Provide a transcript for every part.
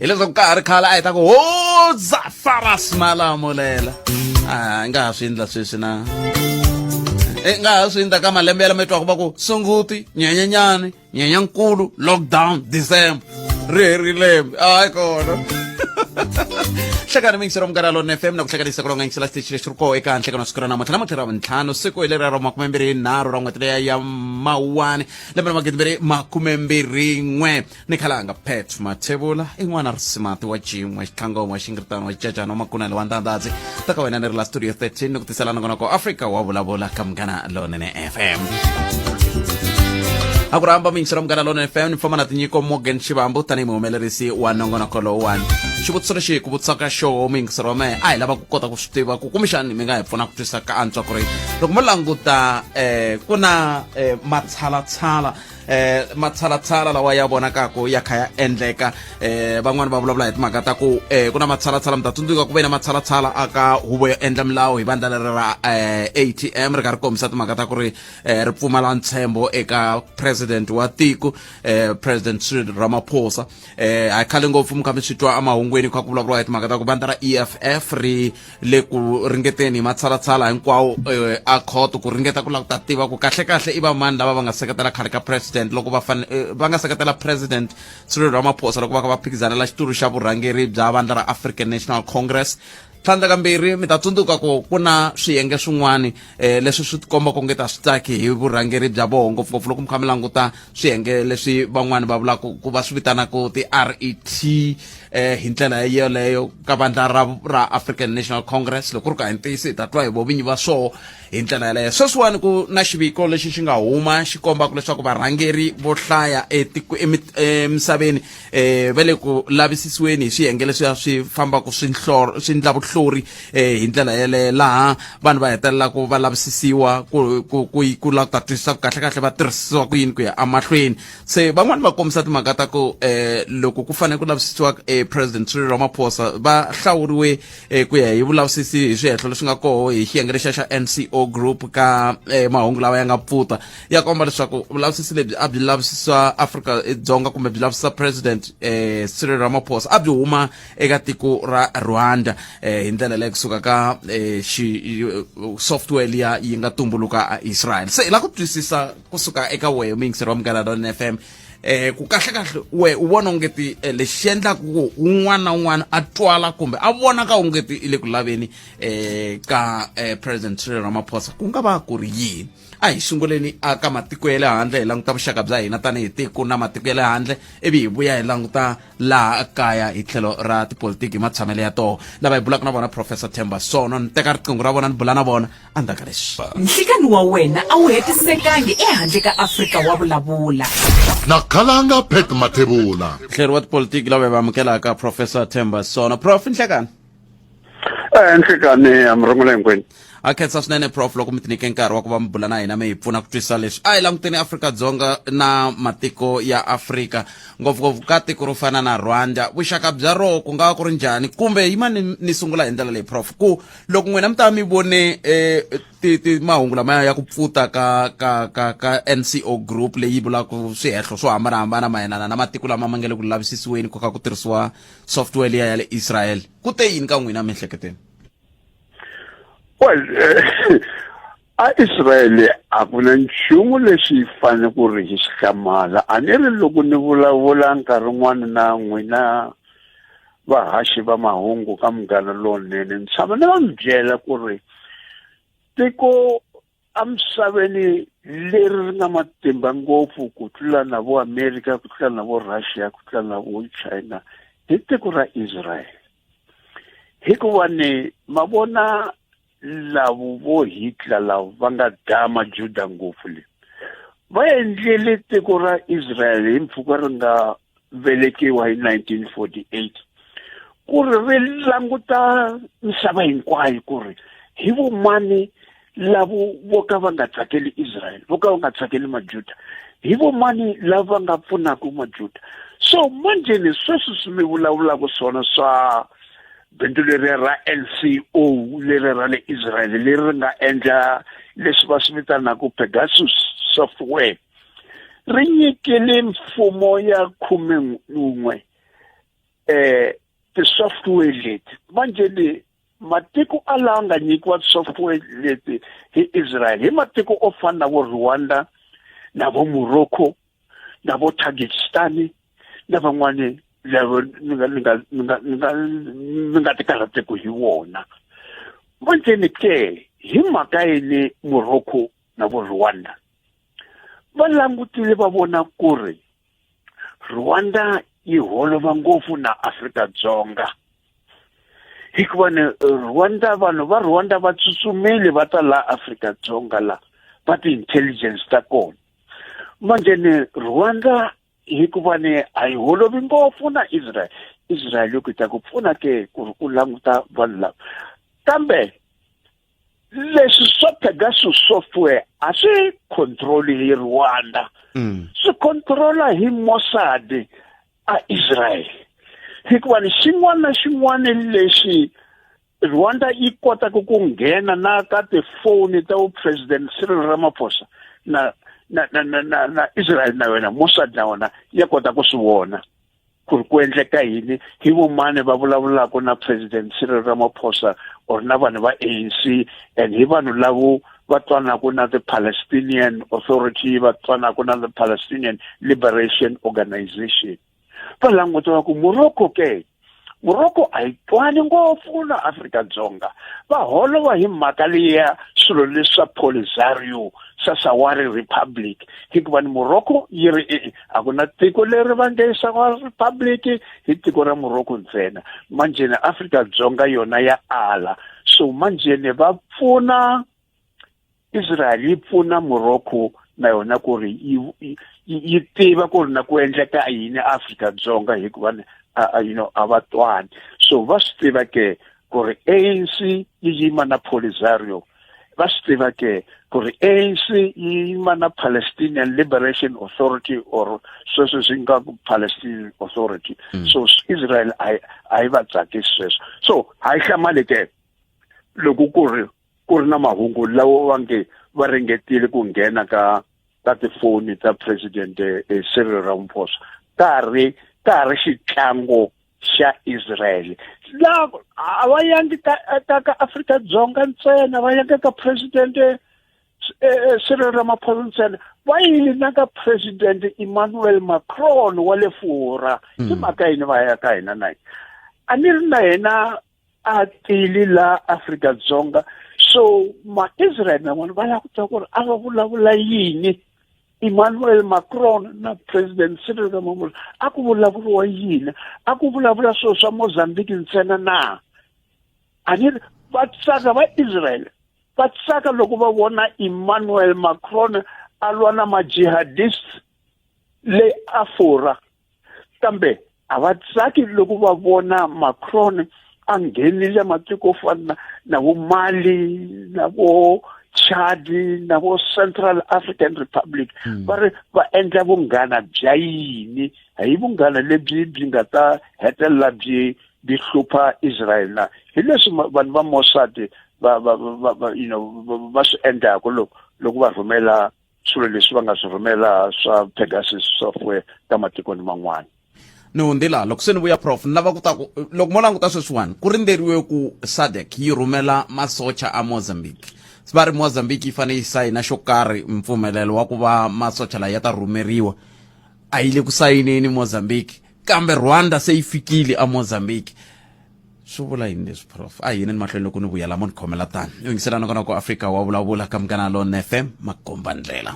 Hileswaku ka ha ri khale a hi ta ku hoza faras Malamulele. A hi nga ha swi endla sweswi na i nga ha swi endla ka malembe ya lama twaka va ku Sunguti, Nyenyenyani, Nyenyankulu, lockdown, December, ri herile lembe. A hi kona. Hlekani miyingiselo Munghana Lonene FM na ku hlekanisa ku longa yingisela xitichi lexi ri koho eka nhlekano siku ra namuntlha, namuntlha ra vuntlhanu, siku hi leriya ra 23 ra n'hweti leya ya Mawuwani, lembe ra 2021. Ni khalanga Pat Mathebula i n'wana risimati wa Jin'we, Xitlhangomo, wa Xingritano, wa Xicacana, wa Makunele, wa Ndandadzi. Ta ka wena ni ri la Studio 13 ni ku tisela nongonoko Afrika wa vulavula ka Munghana Lonene FM. A ku rhamba muyingiseri wa Munghana Lonene FM ni famba na tinyiko Morgan Xivambu tanihi muhumelerisi wa nongonoko lowuwani. Xivutiso lexi ku vutisaka xoho muyingiseri wa mehe a hi lava ku kota ku swi tiva ku kumbexani mi nga hi pfuna ku twisisa ka antswa ku ri loko mo languta ku na matshalatshala matshalatshala lawa ya vonakaka ya kha ya endleka. Van'wani va vulavula hi timhaka ta ku ku na matshalatshala, mi ta tsundzuka ku ve na matshalatshala aka huvo yo endla milawu hi vandla leri ra ATM ri kha ri kombisa timhaka ta ku ri ri pfumala ntshembo eka president wa tiko, President Cyril Ramaphosa. A khale ngopfu mi kha mi swi twa emahungwini kha ku vulavuriwa hi timhaka ta ku vandla ra EFF ri le ku ringeteni hi matshalatshala hinkwawo a khoto ku ringeta ku lava ku ta tiva ku kahle-kahle i vamani lava va nga seketela khale ka president loko va fane va nga seketela President Cyril Ramaphosa loko va kha va phikizanela xitulu xa vurhangeri bya vandla ra African National Congress. Tlhandlakambirhi, mi ta tsundzuka ku ku na swiyenge swin'wana leswi swi tikomba ku nge ta swi tsaki hi vurhangeri bya voho, ngopfungopfu loko mi kha mi languta swiyenge leswi van'wani va vulaka ku va swi vitanaka ti-RET hi ndlela yoleyo ka vandla ra African National Congress. Loko ku ri ku a hi ntiyiso, hi ta twa hi vo vinyi va swoho hi ndlela yaleyo. Sweswiwani ku na xiviko lexi xi nga huma xi kombaka leswaku varhangeri vo hlaya emisaveni va le ku lavisisiweni hi swiyenge leswiya swi fambaka swi swi ndla vuhlori hi ndlela yeleyo, laha vanhu va hetelelaka va lavisisiwa ku lava ku ta twisisa ku kahle-kahle va tirhisiwa ku yini ku ya emahlweni. Se van'wani va kombisa timhaka ta ku loko ku fanele ku lavisisiwa President Cyril Ramaphosa, va hlawuriwe ku ya hi vulavisisi hi swihehlo leswi nga koho hi xiyenge lexiya xa NCO Group ka mahungu lawa ya nga pfuta ya komba leswaku vulavisisi lebyi a byi lavisisa Afrika Dzonga kumbe byi lavisisa President Cyril Ramaphosa a byi huma eka tiko ra Rwanda hi ndlela leyi kusuka ka xi software liya yi nga tumbuluka a Israel. Se hi lava ku twisisa kusuka eka wehe muyingiseri wa Munghana Lonene FM ku kahle kahle we u vona ongeti lexi xi endlaka ku un'wana na un'wana a twala kumbe a vonaka ongeti i le ku laveni ka President Cyril Ramaphosa ku nga va ku ri yini? A hi sunguleni aka matiko ya le handle, hi languta vuxaka bya hina tanihi tiko na matiko ya le handle, ivi hi vuya hi languta laha kaya hi tlhelo ra tipolitiki hi matshamelo ya toho. Lava hi bulaka na vona Professor Themba Sono, ni teka riqingho ra vona ni bula na vona endzhaku ka leswi. Nhlikani wa wena a wu hetisekangi ehandle ka Afrika wa vulavula. Na khalanga Pat Mathebula. Mhleri wa tipolitiki lava hi va amukelaka Professor Themba Sono. Prof, nhlekani. Nhlekani a mi rungula hinkwenu. A khensa swinene Prof loko mi tinike nkarhi wa ku va mi bula na hina, mi hi pfuna ku twisisa leswi. A hi languteni Afrika-Dzonga na matiko ya Afrika, ngopfungopfu ka tiko ro fana na Rwanda, vuxaka bya roho ku nga va ku ri njhani? Kumbe yima ni sungula hi ndlela leyi Prof, ku loko n'wina mi ta va mi vone ti ti mahungu lamaya ya ku pfuta ka NCO Group leyi vulaka swihehlo swo hambanahambana mayelana na matiko lama ma nga le ku lavisisiweni ku kha ku tirhisiwa software liya ya le Israel, ku te yini ka n'wina miehleketweni? Well, a Israel a ku na nchumu lexi fanele ku ri hi xi hlamala. A ni ri loko ni vulavula nkarhi wun'wana na n'wina vahaxi va mahungu ka Munghana Lonene, ni tshama ni va mi byela ku ri tiko emisaveni leri ri nga matimba ngopfu ku tlula na vo America, ku tlula na vo Russia, ku tlula na vo China, hi tiko ra Israel. Hikuva ni ma vona lavo vo Hitler lavo va nga dlaya Majuda ngopfu le, va endlele tiko ra Israel hi mpfhuka ri nga velekiwa hi 1948 ku ri ri languta misava hinkwayo ku ri hi vomani lavo vo ka va nga tsakeli Israel, vo ka va nga tsakeli Majuda, hi vomani lava va nga pfunaka Majuda. So manjheni sweswi swi mi vulavulaka swona swa bindzu leriya ra NCO leri ra le Israel leri ri nga endla leswi va swi vitanaka Pegasus software, ri nyikile mfumo ya 11. Ti-software leti manje ni matiko a lawa nga nyikiwa ti-software leti hi Israel hi matiko o fana na vo Rwanda na vo Morocco na vo Tajikistan na van'wani lava ni nga ni nga ni nga ni nga ni nga tikarhateki hi wona. Manjeni ke hi mhaka yini Morocco na vo Rwanda va langutile va vona ku ri Rwanda yi holova ngopfu na Afrika-Dzonga, hikuva ni Rwanda vanhu va Rwanda va tsutsumile va ta la Afrika-Dzonga la va ti-intelligence ta kona. Manje ni Rwanda hikuva ni a yi holovi ngopfu na Israel, Israel yi ku ta ku pfuna ke ku ri u languta vanhu lava. Kambe leswi swa Pegasus software a swi control hi Rwanda, swi controla hi Mossad a Israel, hikuva ni xin'wana na xin'wana lexi Rwanda yi kotaka ku nghena na ka tifoni ta vo President Cyril Ramaphosa na na na na na, na Israel na yona Mossad na yona ya kota ku swi vona ku ri ku endleka yini, hi vomani va vulavulaka na President Cyril Ramaphosa or na vanhu va ANC, and hi vanhu lavo va twanaka na the Palestinian Authority, va twanaka na the Palestinian Liberation Organization. Va languta va ku Morocco ke, Morocco a yi twani ngopfu na Afrika-Dzonga, va holova hi mhaka leya swilo leswi swa Polisario swa Sahara Republic, hikuva ni Morocco yi ri e a ku na tiko leri va nge Sahara Republic hi tiko ra Morocco ntsena. Manjheni Afrika-Dzonga yona ya ala, so manjheni va pfuna Israel yi pfuna Morocco na yona ku ri yi tiva ku ri na ku endleka yini Afrika-Dzonga, hikuva you know a va twani. So va swi tiva ke ku ri ANC yi yima na Polisario, va swi tiva ke ku ri ANC yi yima na Palestinian Liberation Authority or sweswo swi nga ku Palestinian Authority. So Israel a yi va tsakisi sweswo. So ha yi hlamali ke loko ku ri ku ri na mahungu lawa va nge va ringetile ku nghena ka ka tifoni ta President Cyril Ramaphosa, ka ri ka ri xitlango xa Israel. La a va yangi ka ka ka Afrika-Dzonga ntsena, va yangi ka President Cyril Ramaphosa ntsena, va yile na ka President Emmanuel Macron wa le Furwa. Hi mhaka yini va ya ka hina na a ni ri na yena a tili la Afrika-Dzonga? So ma-Israel na vona va lava ku twa ku ri a va vulavula yini Emmanuel Macron na President Cyril Ramaphosa, a ku vulavuriwa yini, a ku vulavula swilo swa Mozambique ntsena na? A ni ri va tsaka va Israel, va tsaka loko va vona Emmanuel Macron a lwa na ma-jihadist le a Furwa, kambe a va tsaki loko va vona Macron a nghenile matiko fana na vo Mali na vo Chad na vo Central African Republic. Va ri va endla vunghana bya yini? Hi vunghana lebyi byi nga ta hetelela byi byi hlupha Israel na? Hi leswi vanhu va Mossad va va va you know va swi endlaka loko loko va rhumela swilo leswi va nga swi rhumela swa Pegasus software ka matikweni man'wana. Ni hundzila loko se ni vuya, Prof, ni lava ku ta ku loko mo languta sweswiwani ku rindzeriwe ku SADC yi rhumela masocha a Mozambique. Va ri Mozambique yi fanele yi sayina xo karhi, mpfumelelo wa ku va masocha lawa ya ta rhumeriwa. A yi le ku sayineni Mozambique, kambe Rwanda se yi fikile a Mozambique. Swi vula yini leswi, Prof? A yini ni mahlweni loko ni vuya la mo ni khomela tani u yingisela nakona ku Afrika wa vulavula ka Munghana Lone FM, makomba ndlela.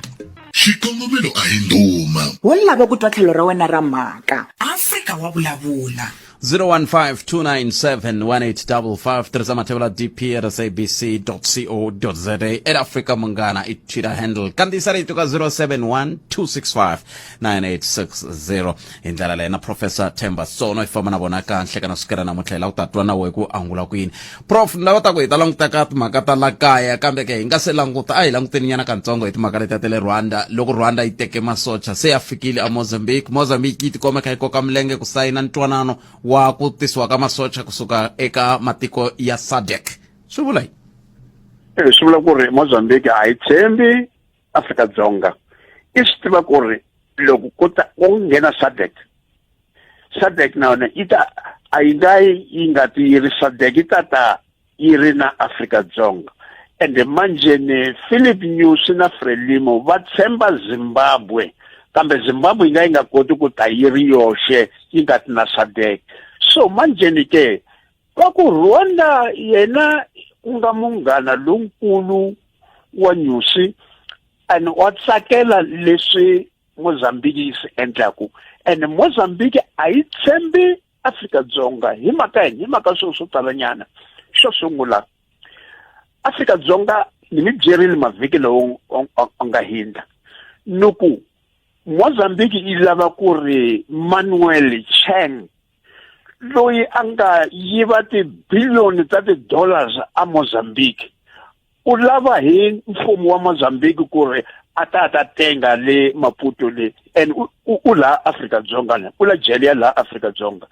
Xikongomelo a hi ndhuma. Wo lava ku twa tlhelo ra wena ra mhaka. Afrika wa vulavula. 015-297-1855, tirhisa mathevula dp at sabc co za, at Africa Munghana i Twitter handle. Kandziyisa rito ka 071 265 9860. Hi ndlela leyi na Professor Themba Sono hi famba na vona ka nhlekana sukela namuntlha, hi lava ku ta twa na wehe ku angula kwini. Prof, ni lava ta ku hi ta languta ka timhaka ta la kaya, kambe ke hi nga se languta, a hi languteni nyana katsongo hi timhaka letiya ta le Rwanda. Loko Rwanda yi teke masocha se ya fikile a Mozambique, Mozambique yi tikoma kha yi koka milenge ku sayina ntwanano wa ku tisiwa ka masocha kusuka eka matiko ya SADC. Swi vula yini? Swi vula ku ri Mozambique a yi tshembi Afrika-Dzonga. I swi tiva ku ri loko ku ta ku nghena SADC, SADC na yona yi ta a yi nga yi nga ti yi ri SADC yi ta ta yi ri na Afrika-Dzonga ende manjeni Philip Nyusi na Frelimo va tshemba Zimbabwe kambe Zimbabwe yi nga yi nga koti ku ta yi ri yoxe yi nga ti na SADC so manjeni ke va ku Rwanda yena ku nga munghana lonkulu wa Nyusi and wa tsakela leswi Mozambique yi swi endlaku and Mozambique a yi tshembi Afrika-Dzonga hi mhaka yini hi mhaka swilo swo talanyana xo sungula Afrika-Dzonga ni mi byerile mavhiki lowu nga hindza ni ku Mozambique yi lava ku ri Manuel Chang loyi a nga yiva tibiliyoni ta ti-dollars a Mozambique u lava hi mfumo wa Mozambique ku ri a ta ta tenga le Maputo le and u laha Afrika-Dzonga la u la jele ya laha Afrika-Dzonga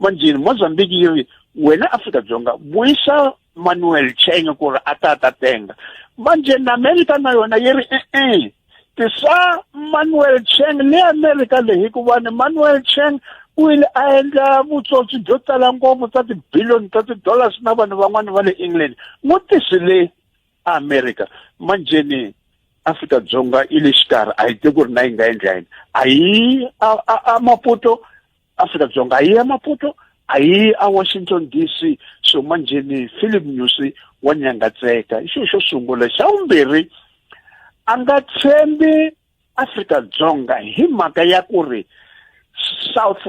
manjheni Mozambique yi ri wena Afrika-Dzonga vuyisa Manuel Cheng ku ri a ta ta tenga manjheni Amerika na yona yi ri e-e tisa Manuel Cheng le Amerika le hikuva ni Manuel Cheng u ile a endla vutsotsi byo tala ngopfu ta tibiliyoni ta ti-dollars na vanhu van'wana va le England n'wi tisi le America manjheni Afrika-Dzonga yi le xikarhi a yi tivi ku ri na yi nga endla yini a yi a Maputo Afrika-Dzonga a yi ya Maputo a yi a Washington DC so manjheni Philip Nyusi wa nyangatseka i xilo xo sungula xa vumbirhi a nga tshembi Afrika-Dzonga hi mhaka ya ku ri South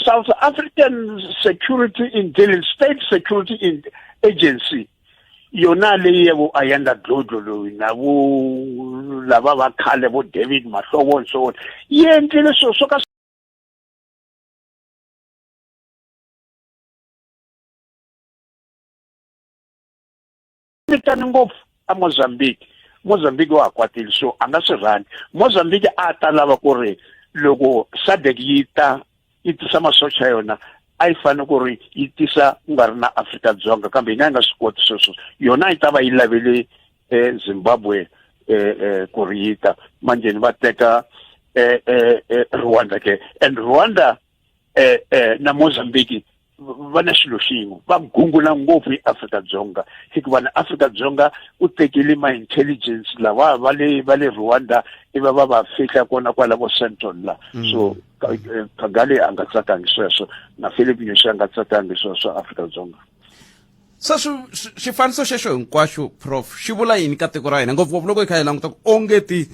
South African Security Intelligence State Security in Agency yona leyi ya vo Ayanda Dlodlo loyi na vo lava va khale vo David Mahlobo and so on yi endlile swilo swo ka vitani ngopfu a Mozambique Mozambique wa ha kwatile so a nga swi rhandzi Mozambique a ta lava ku ri loko SADC yi ta yi tisa masocha ya yona a yi fanele ku ri yi tisa ku nga ri na Afrika-Dzonga kambe yi nga yi nga swi koti sweswo yona yi ta va yi lavele eh, Zimbabwe eh, eh, ku ri yi ta manjheni va teka eh, eh, eh, Rwanda ke and Rwanda eh, eh, na Mozambique va na xilo xin'we va gungula ngopfu hi Afrika-Dzonga hikuva na Afrika-Dzonga u tekile ma-intelligence lawa va le va le Rwanda ivi va va fihla kona kwala vo Sandton la so Kagame a nga tsakangi sweswo na Philip Nyusi a nga tsakangi sweswo Afrika-Dzonga se xifaniso xexo hinkwaxo prof xi vula yini ka tiko ra hina ngopfungopfu loko hi kha hi languta ku onge ti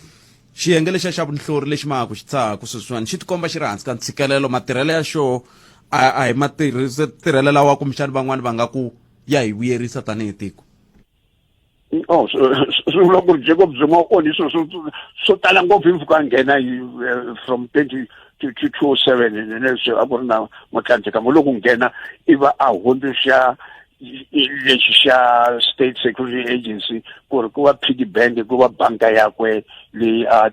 xiyenge lexiya xa vunhlori lexi ma ha ku xi tshahaku sweswiwani xi tikomba xi ri hansi ka ntshikelelo matirhelo ya xo a hi matirhelo lawa kumbexani van'wani va nga ku ya hi vuyerisa tanihi tiko. Oh, swi vula ku ri Jacob Zuma u onhi swilo swo tala ngopfu hi mpfhuka a nghena from 20 to 2007 leswi a ku ri na Motlanthe kambe loko nghena i va a hundzuluxa lexi xa State Security Agency ku ri ku va piggy bank ku va banka yakwe leyi a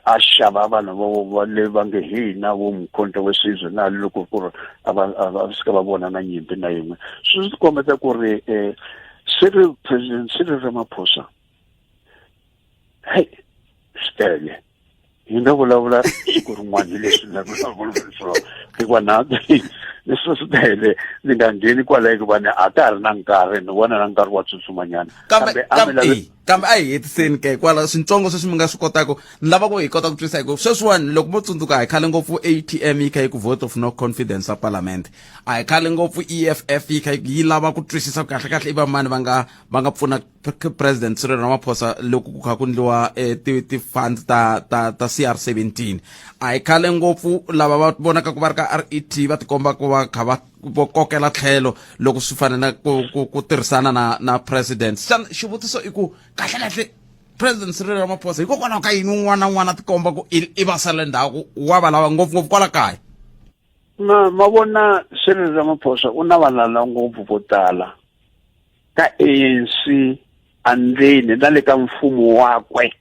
a xava vanhu vo va le va nge hina vo Mkhonto we Sizwe na loko ku ri a va a va fika va vona na nyimpi na yin'we swi swi kombeta ku ri Cyril President Cyril Ramaphosa hey swi tele hi nga vulavula siku rin'wana hi leswi hikuva na leswi swi tele ni nga ngheni kwala hikuva ni a ka ha ri na nkarhi ni vona na nkarhi wa tsutsumanyana kambe kambe a hi hetiseni ke kwala swintsongo sweswi mi nga swi kotaka ni lava ku hi kota ku twisisa hi ku sweswiwani loko mo tsundzuka hi khale ngopfu ATM yi kha yi ku vote of no confidence a parliament a hi khale ngopfu EFF yi kha yi lava ku twisisa kahle kahle i va mani va nga va nga pfuna President Cyril Ramaphosa loko ku kha ku ndliwa eh, ti ti funds ta ta ta CR17 a hi khale ngopfu lava va vonaka ku va ri ka RET va tikomba ku va kha va vo kokela tlhelo loko swi fanele ku ku ku tirhisana na na president xana xivutiso i ku kahle kahle President Cyril Ramaphosa hikokwalaho ka yini un'wana na un'wana a tikomba ku i va sale ndzhaku wa va lava ngopfungopfu kwala kaya Ma ma vona Cyril Ramaphosa u na valala ngopfu vo tala ka ANC andzeni na le ka mfumo wakwe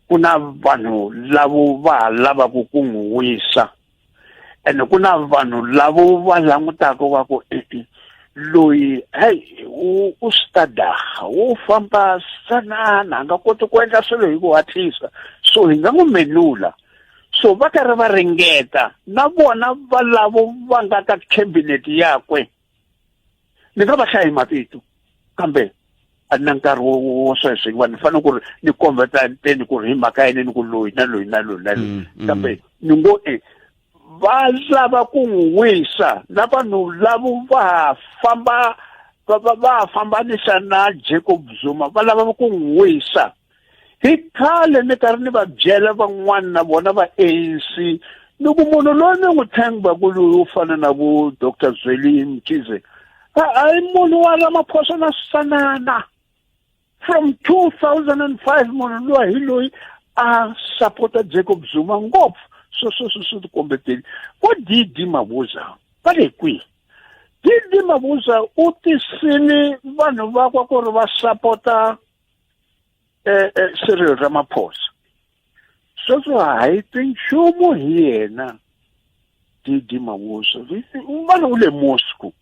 ku na vanhu lavo va ha lavaka ku n'wi wisa ene ku na vanhu lavo va langutaka va ku e-e loyi heyi u u stadaha wo famba sanana a nga koti ku endla swilo hi ku hatlisa so hi nga n'wi menula. So va karhi va ringeta na vona valavo va nga ka cabinet yakwe. Ni nga va hlayi mavito kambe a ni na nkarhi wo sweswo hikuva ni fanele ku ri ni kombeta nteni ku ri hi mhaka yini ni ku loyi na loyi na loyi na loyi. Kambe ni ngo e va lava ku n'wi wisa na vanhu lavo va famba va va va fambanisa na Jacob Zuma va lava ku n'wi wisa. Hi khale ni karhi ni va byela van'wana na vona va ANC ni ku munhu loyi ni n'wi tshembaku loyi wo fana na vo Dr Zweli Mkhize a hi munhu wa Ramaphosa na sanana. From 2005 munhu luwa hi loyi a sapota Jacob Zuma ngopfu. So so so swi tikombeteli vo DD Mabuza va le kwihi? DD Mabuza u tisile vanhu vakwa ku ri va sapota Cyril Ramaphosa. Sweswo a hi twi nchumu hi yena DD Mabuza. Vanhu u le Moscow.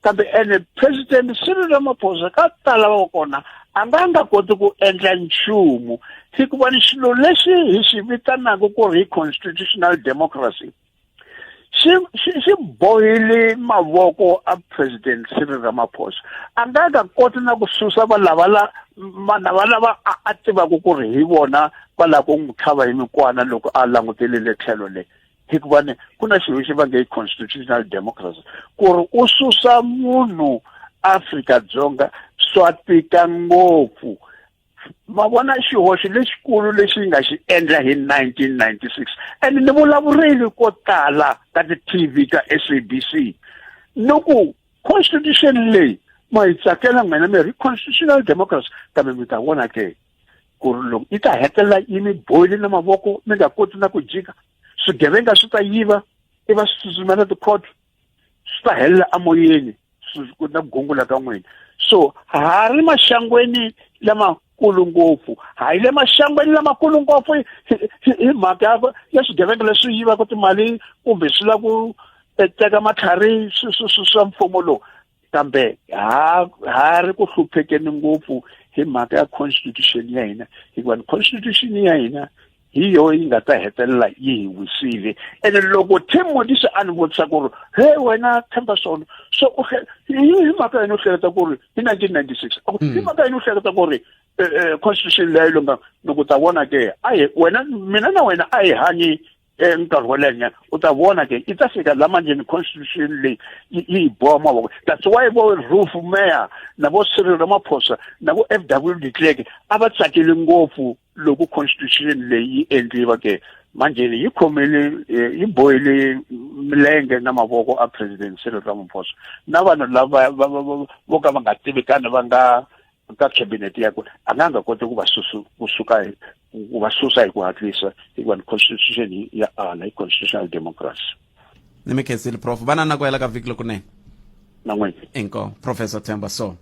Kambe ene President Cyril Ramaphosa ka tala wa kona a nga nga koti ku endla nchumu hikuva ni xilo lexi hi xi vitanaka ku ri hi constitutional democracy xi xi xi bohile mavoko a President Cyril Ramaphosa. A nga nga koti na ku susa valava la vanhu lava a tivaka ku ri hi vona va lava ku n'wi tlhava hi mikwana loko a langutele le tlhelo le, hikuva ni ku na xilo lexi va nge constitutional democracy ku ri u susa munhu Afrika-Dzonga swa tika ngopfu. Ma vona xihoxo lexikulu lexi nga xi endla hi 1996, and ni vulavurile ko tala ka ti-TV ka SABC ni ku constitution leyi ma yi tsakela n'wina mi ri constitutional democracy, kambe mi ta vona ke ku ri loko yi ta hetelela yi mi bohile na mavoko mi nga koti na ku jika, swigevenga swi ta yiva i va swi tsutsumela tikhoto, swi ta helela amoyeni na ku gungula ka n'wina. So ha ri maxangweni lamakulu ngopfu, ha yi le maxangweni lamakulu ngopfu hi mhaka ya swigevenga leswi yivaka timali kumbe swi lava ku teka matlhari swa mfumo lowu, kambe ha ri ku hluphekeni ngopfu hi mhaka ya constitution ya hina, hikuva constitution ya hina hi yo yi nga ta hetelela yi hi wisile. Ene loko Tim Modise a ni vutisa ku ri he wena Themba Sono, so u hi mhaka yini u hleketa ku ri hi 1996 a ku hi mhaka yini u hleketa ku ri constitution leyi lunga, ni ku ta vona ke a hi wena mina na wena a hi hanyi nkarhi wo leha, u ta vona ke yi ta fika la manjheni constitution leyi yi yi boha mavoko. That's why vo Roelf Meyer na vo Cyril Ramaphosa na vo FW de Klerk a va tsakeli ngopfu loko constitution leyi yi endliwa ke manjheni yi khomile yi bohile milenge na mavoko a President Cyril Ramaphosa na vanhu lava vo ka va nga tivikani va nga ka cabinet yakwe, a nga nga koti ku va susu kusuka ku va susa hi ku hatlisa hikuva ni constitution ya ala hi constitutional democracy. Ni mi khensile prof, vana na ku hela ka vhiki lokunene. Na n'wina. Inkomu Professor Themba Sono.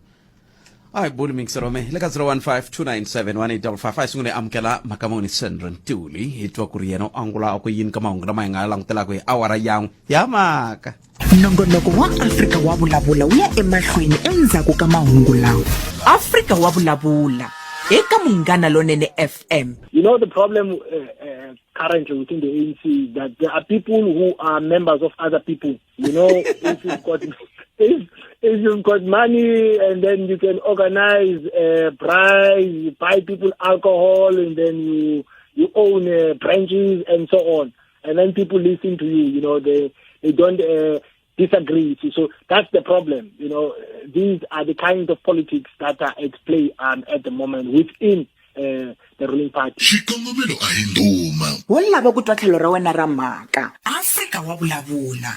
A hi buli mingisero me le ka 015 297 1855. A hi sungule amukela mhaka muni Sandra Ntuli, hi twa ku ri yena u angula ku yini ka mahungu lama hi nga langutelaka hi awara yan'we ya mhaka. Nongonoko wa Afrika wa Vulavula wu ya emahlweni endzhaku ka mahungu lawa. Afrika wa Vulavula eka Munghana Lonene FM. You know, the problem currently within the ANC is that there are people who are members of other people. You know, if you've got if you've got money and then you can organize bribes, buy people alcohol, and then you own branches and so on. And then people listen to you, they don't disagree. So that's the problem. These are the kinds of politics that are at play at the moment within the ruling party. Xikongomelo a hi ndhuma. Wo lava ku twa tlhelo ra wena ra mhaka. Afrika wa Vulavula.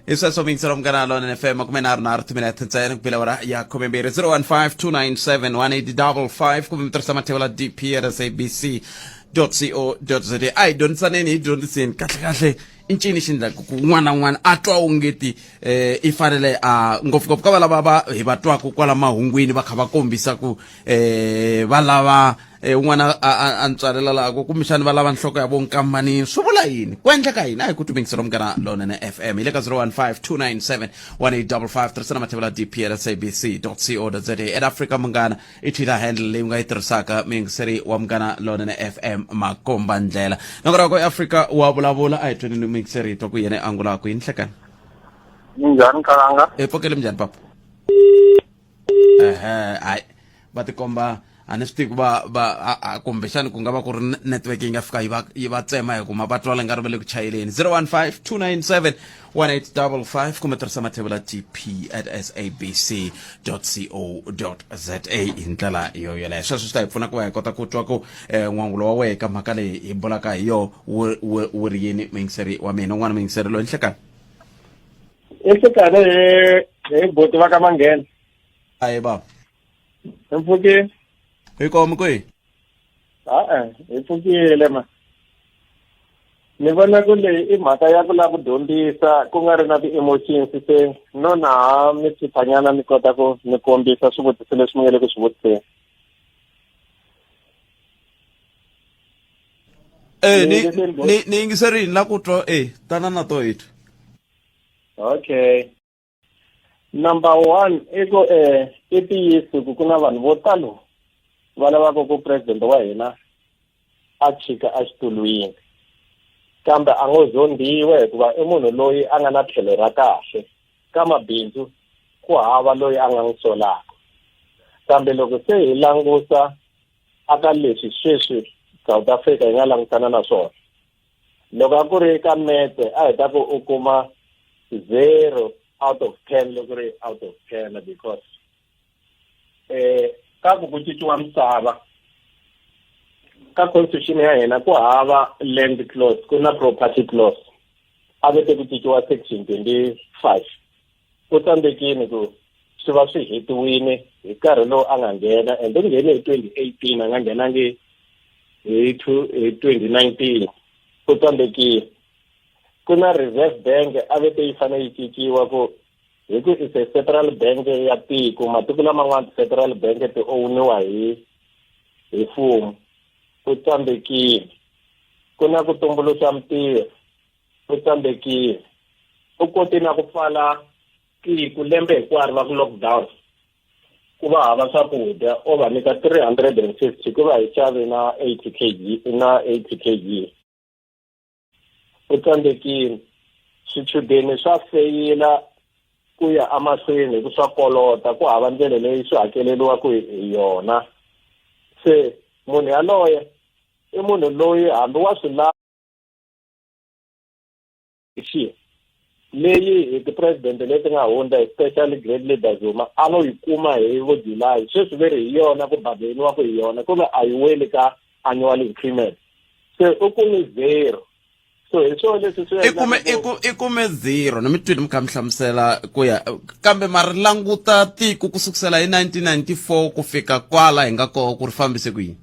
Hi sweswo mingiselo Munghana Lonene FM 33 timinete ntsena ku bile awara ya 12, 015 297 1855 kumbe mi tirhisa mathevula dp at sabc co za. A hi dyondzisaneni, hi dyondziseni kahle kahle. I ncini xi endlaka ku un'wana na un'wana a twa ongeti i fanele a ngopfungopfu ka valava va hi va twaka kwala mahungwini va kha va kombisa ku va lava un'wana a ntswalela laha ku kumbexani va lava nhloko ya vonkambanini swi vula yini ku endleka yini a hi ku tumingisa Munghana Lonene FM hi le ka 015 297 1855 tirhisana mathevela dp at sabc co za at Africa Munghana i Twitter handle leyi u nga yi tirhisaka muyingiseri wa Munghana Lonene FM makomba ndlela nongoroko Africa wa vulavula a hi tweni ni muyingiseri hi twa ku yena angulaka yini nhlekani. Minjhani Kalanga? E pfokele minjhani papa? Ehe, hayi va tikomba a ni swi tivi ku va va kumbexani ku nga va ku ri network yi nga fika yi va yi va tsema hi kuma va twala nga ri va le ku chayeleni. 015 297 1855 kumbe tirhisa mathevula tp at sabc co za hi ndlela yo yoleyo. Sweswo swi ta hi pfuna ku va hi kota ku twa ku n'wangulo wa wehe ka mhaka leyi hi bulaka hi yo wu ri yini muyingiseri wa mina. Un'wana muyingiseri loyi nhlekani. I nhlekani hi buti va ka Manghena. Ayi baba. Hi mpfukile. Hi komi kwihi? A-e, hi pfukile ma. Ni vona ku leyi i mhaka ya ku lava ku dyondzisa ku nga ri na ti-emotions se no na ha mi tshiphanyana mi kota ku mi kombisa swivutiso leswi mi nga le ku swi vutiseni. Ni yingiserini la ku twa tana na to hi twa. Okay. Number 1 i ku i ntiyiso ku ku na vanhu vo talo va lavaka ku president wa hina a chika exitulwini, kambe a ngo zondiwe hikuva i munhu loyi a nga na tlhelo ra kahle ka mabindzu, ku hava loyi a nga n'wi solaka. Kambe loko se hi langusa aka leswi sweswi South Africa yi nga langutana na swona, loko a ku ri ka metse a hi ta ku u kuma 0 out of 10 loko ri out of 10 because ka ku ku cinciwa misava ka constitution ya hina ku hava land clause, ku na property clause. A vete ku cinciwa section 25 u tsandzekile ku swi va swi hetiwile hi nkarhi lowu a nga nghena, and u nghene hi 2018, a nga nghenangi hi 2019, u tsandzekile. Ku na Reserve Bank a vete yi fanele yi cinciwa ku hi ku is a central bank ya tiko, matiko laman'wana ti-central bank ti owniwa hi mfumo, u tsandzekile. Ku na ku tumbuluxa mintirho, u tsandzekile. U koti na ku pfala tiko lembe hinkwaro va ku lockdown, ku va hava swakudya, o va nyika 350 ku va hi xave na 80 kg na 80 kg. U tsandzekile. Swichudeni swa feyila ku ya emahlweni hi ku swa kolota, ku hava ndlela leyi swi hakeleriwaka hi yona. Se munhu yaloye i munhu loyi hambi wa swi lava xi leyi hi ti-president leti nga hundza, especially great leader Zuma, a lo yi kuma hi vo July, sweswi ve ri hi yona ku bargainiwa hi yona ku ve a yi weli ka annual increment, se u kume 0. So hi swona leswi swi i kume 0. Ni mi twile mi kha mi hlamusela ku ya kambe ma ri languta tiko ku sukusela hi 1994 ku fika kwala hi nga koho ku ri fambise ku yini?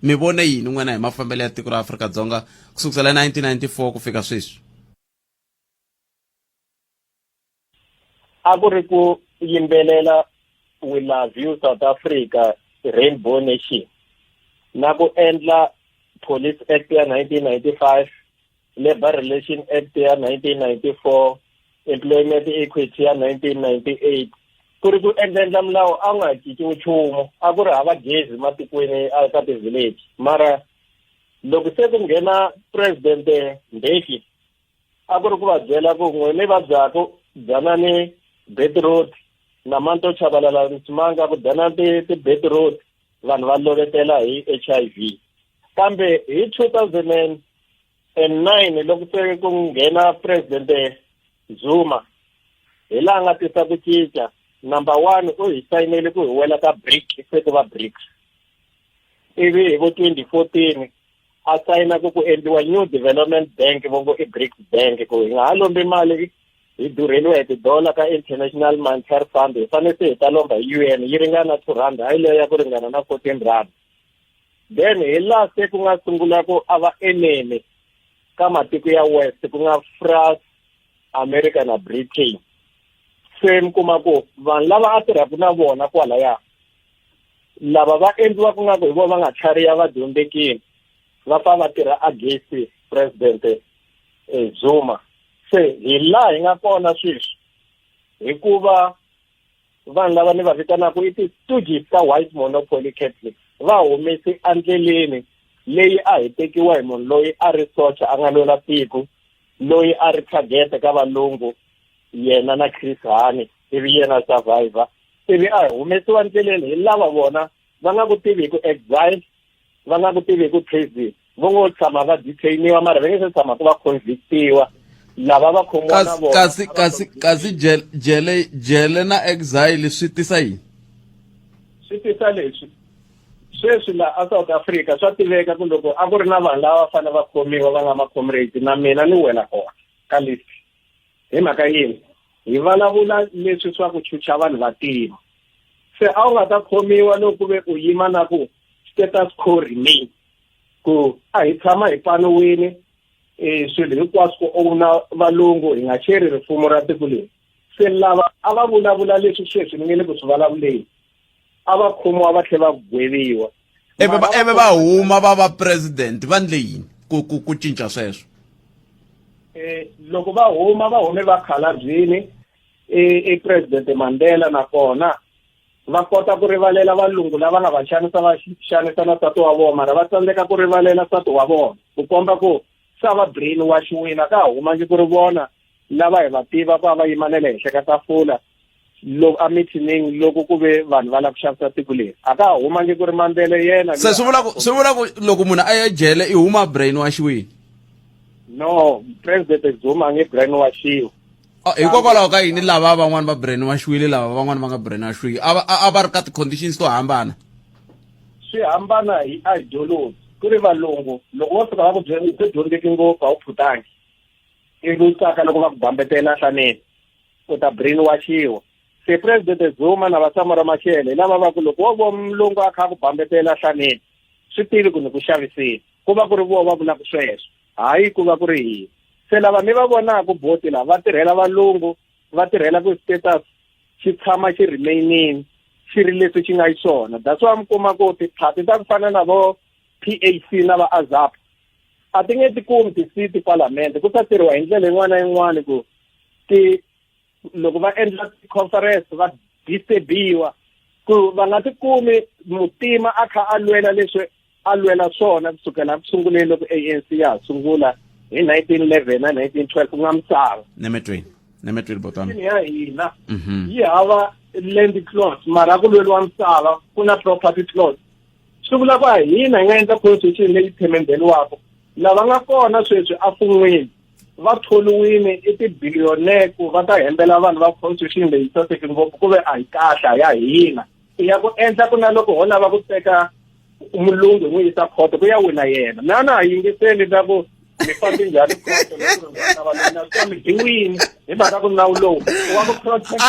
Mi vone yini n'wina hi mafambelo ya tiko ra Afrika-Dzonga ku sukusela hi 1994 ku fika sweswi? A ku ri ku yimbelela We Love You South Africa, Rainbow Nation, na ku endla Police Act ya 1995, Labor Relation Act ya 1994, Employment Equity ya 1998. Ku ri ku endla milawu a nga cinciwi nchumu, a ku ri hava gezi matikweni ka ti-village. Mara loko se ku nghena President Mbeki, a ku ri ku va byela ku n'we mi vabyaku dyanani beetroot na manto chavalala nsimanga ku dyana ti-beetroot, vanhu va lovetela hi HIV. Kambe hi 2009 loko se ku nghena President Zuma, hi laha nga tisa ku cinca. Number 1, u hi sayinele ku hi wela ka BRICS, se ku va BRICS. Ivi hi vo 2014 a sayina ku ku endliwa New Development Bank, vo ngo i BRICS Bank, ku hi nga ha lombi mali hi durheliwa hi tidollar ka International Monetary Fund, hi fanele se hi ta lomba hi UN yi ringana 2 rand, hayi leyo ya ku ringana na 14 rand. Then hi laha se ku nga sungula ku a va enemy ka matiko ya west ku nga France America na Britain se mi kuma ku vanhu lava a tirhaka na vona kwalaya lava va endliwa ku nga ku hi vona va nga tlhariha va dyondzekile va pfa va tirha against president eh, Zuma se hi laha hi nga kona sweswi hikuva vanhu lava ni va vitanaka i ti-stooges ta white monopoly catholic va humese endleleni leyi a hi tekiwa hi munhu loyi a ri socha a nga lwela tiko loyi a ri target ka valungu yena na Chris Hani ivi yena survivor ivi a humesiwa ndleleni hi lava vona va nga ku tivi hi ku exile va nga ku tivi hi ku prison vo ngo tshama va detainiwa mara va nge se tshama ku va convictiwa lava va khomiwa na vona kasi kasi kasi jele jele jele na exile swi tisa yini swi tisa leswi sweswi la a South Africa swa tiveka ku loko a ku ri na vanhu lava fanele va khomiwa va nga ma-comrade na mina ni wela kona ka list hi mhaka yini hi vulavula leswi swa ku chucha vanhu vantima se a wu nga ta khomiwa loko ku ve u yima na ku status quo remain ku a hi tshama hi paniwini um swilo hinkwaswo ku owna valungu hi nga cheri rifumo ra tiko leri se lava a va vulavula leswi sweswi ni nge le ku swi vulavuleni a va khomiwa va tlhela va gweviwa ivi va ivi va huma va va president va ndle yini ku ku ku cinca sweswo eh loko va huma va hume va khalabyini i president Mandela nakona va kota ku rivalela valungu lava nga va xanisa va xanisa na nsati wa vona mara va tsandzeka ku rivalela nsati wa vona ku komba ku sa va brain washiwile a ka ha humangi ku ri vona lava hi va tiva ku a va yima na le henhla ka tafula loko a mithinini loko ku ve vanhu va lava ku xavisa tiko leri a ka ha humangi ku ri Mandela yena se swi vula ku swi vula ku loko munhu a ya jele i huma brain washiwile no president Zuma a nge brain washiwi ah, hikokwalaho ka yini lava van'wani va brain washiwile lava van'wani va nga brain washiwi a a va ri ka ti-conditions to hambana swi hambana hi ideology ku ri valungu loko wo fika va ku byela u dyondzeki ngopfu a wu phutangi ivi u tsaka loko va ku bambetela hlaneni u ta brain washiwa se president Zuma na vaSamora Machel hi lava va ku loko wo vo mulungu a kha a ku bambetela hlaneni swi tivi ku ni ku xavisile ku va ku ri vona va vulaka sweswo hayi ku va ku ri hina se lava mi va vonaka boti lava va tirhela valungu va tirhela ku status xi tshama xi remainini xi ri leswi xi nga xiswona that's why mi kuma ku tiphati ta ku fana na vo PAC na va AZAP a ti nge ti kumi ti-seat palamende ku ta tirhiwa hi ndlela yin'wana na yin'wana ku ti loko va endla ti-conference va disturbiwa ku va nga ti kumi mutima a kha a lwela leswi a lwela swona kusukela ku sunguleni loko ANC ya ha sungula hi 1911 na 1912 ku nga misava nemetweni nemetweni botwana ya hina mhm. yi hava land clause mara ku lweliwa misava ku na property clause swi vula ku a hina hi nga endla constitution leyi themendheliwaka lava nga kona sweswi afun'wini va tholiwile i ti-billionaire ku va ta hembela vanhu va constitution leyi saseke ngopfu ku ve a yi kahle a ya hina i ya ku endla ku na loko ho lava ku teka mulungu hi n'wi yisa khoto ku ya wina yena na na ha yingiseli ta ku mi fambi njhani khoto loko ri n'wana valungu na swa mi dyiwini hi mhaka ku nawu lowu wa ku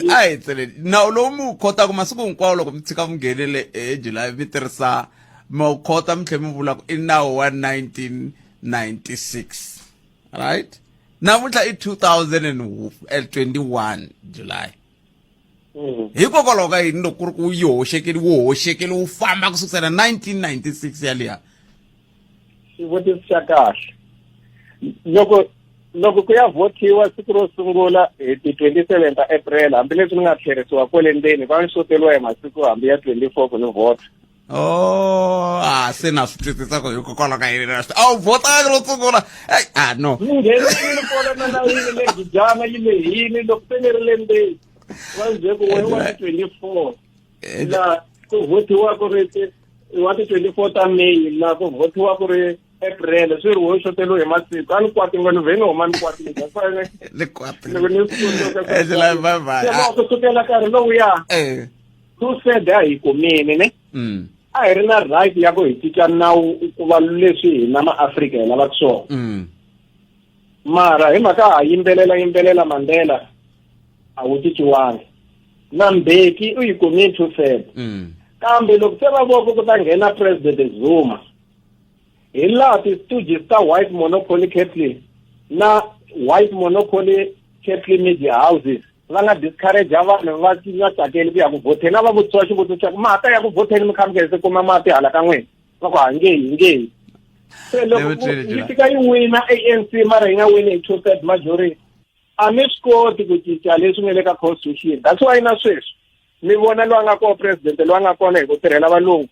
a hi tseleni nawu lowu mi wu khotaka masiku hinkwawo loko mi tshika mi nghenele ejuly mi tirhisa mi wu khota mi tlhela mi vula ku i nawu wa 1996 right namuntlha i 2021 july mm. hikokwalaho ka yini loko ku ri ku yi hoxekile wu hoxekile wu famba ku sukusela 1996 yaliya xivutiso xa kahle loko loko ku ya vhotiwa siku ro sungula hi ti 27 ta april hambileswi ni nga tlherisiwa kwele ndzeni va ni xoteriwa hi masiku hambi ya 24 ku ni vhota Oh, ah, se na swi twisisa ku hikokwalaho ka yini na swi a wu vhotanga ro sungula Ey, ah no ni nghenile kona na layini le gijana yi lehile loko se ni ri le ndzeni va ndzi ku wena wa ti 24 la ku vhotiwa ku ri wa ti 24 ta May la ku vhotiwa ku ri April swi ri wo xoteriwe hi masiku a ni kwati ngo ni vhe ni huma ni kwatile ni kwatile loko ni swi tsundzuka Angela, bye bye. Se ku sukela nkarhi lowuya eh two third a hi kumini ne mm. a hi ri na right ya ku hi cinca nawu ku va leswi hina maafrika hi lavaka swona mm. mara hi mhaka ha yimbelela yimbelela mandela a wu cinciwangi na mbeki u yi kumile two third mm. kambe loko se va voko ku ta nghena president zuma Hi laha ti-stooges ta white monopoly capital na white monopoly capital media houses va nga discourage vanhu va nga tsakeli ku ya ku vhoteni a va vutisiwa xivutiso xa ku mata ya ku vhoteni mi kha mi se kuma mati hala ka n'wina va ku ha nge yi nge yi se loko yi fika yi wina ANC mara yi nga wini hi two third majority a mi swi koti ku cinca leswi nga le ka constitution that's why na sweswi mi vona loyi a nga kona president loyi a nga kona hi ku tirhela valungu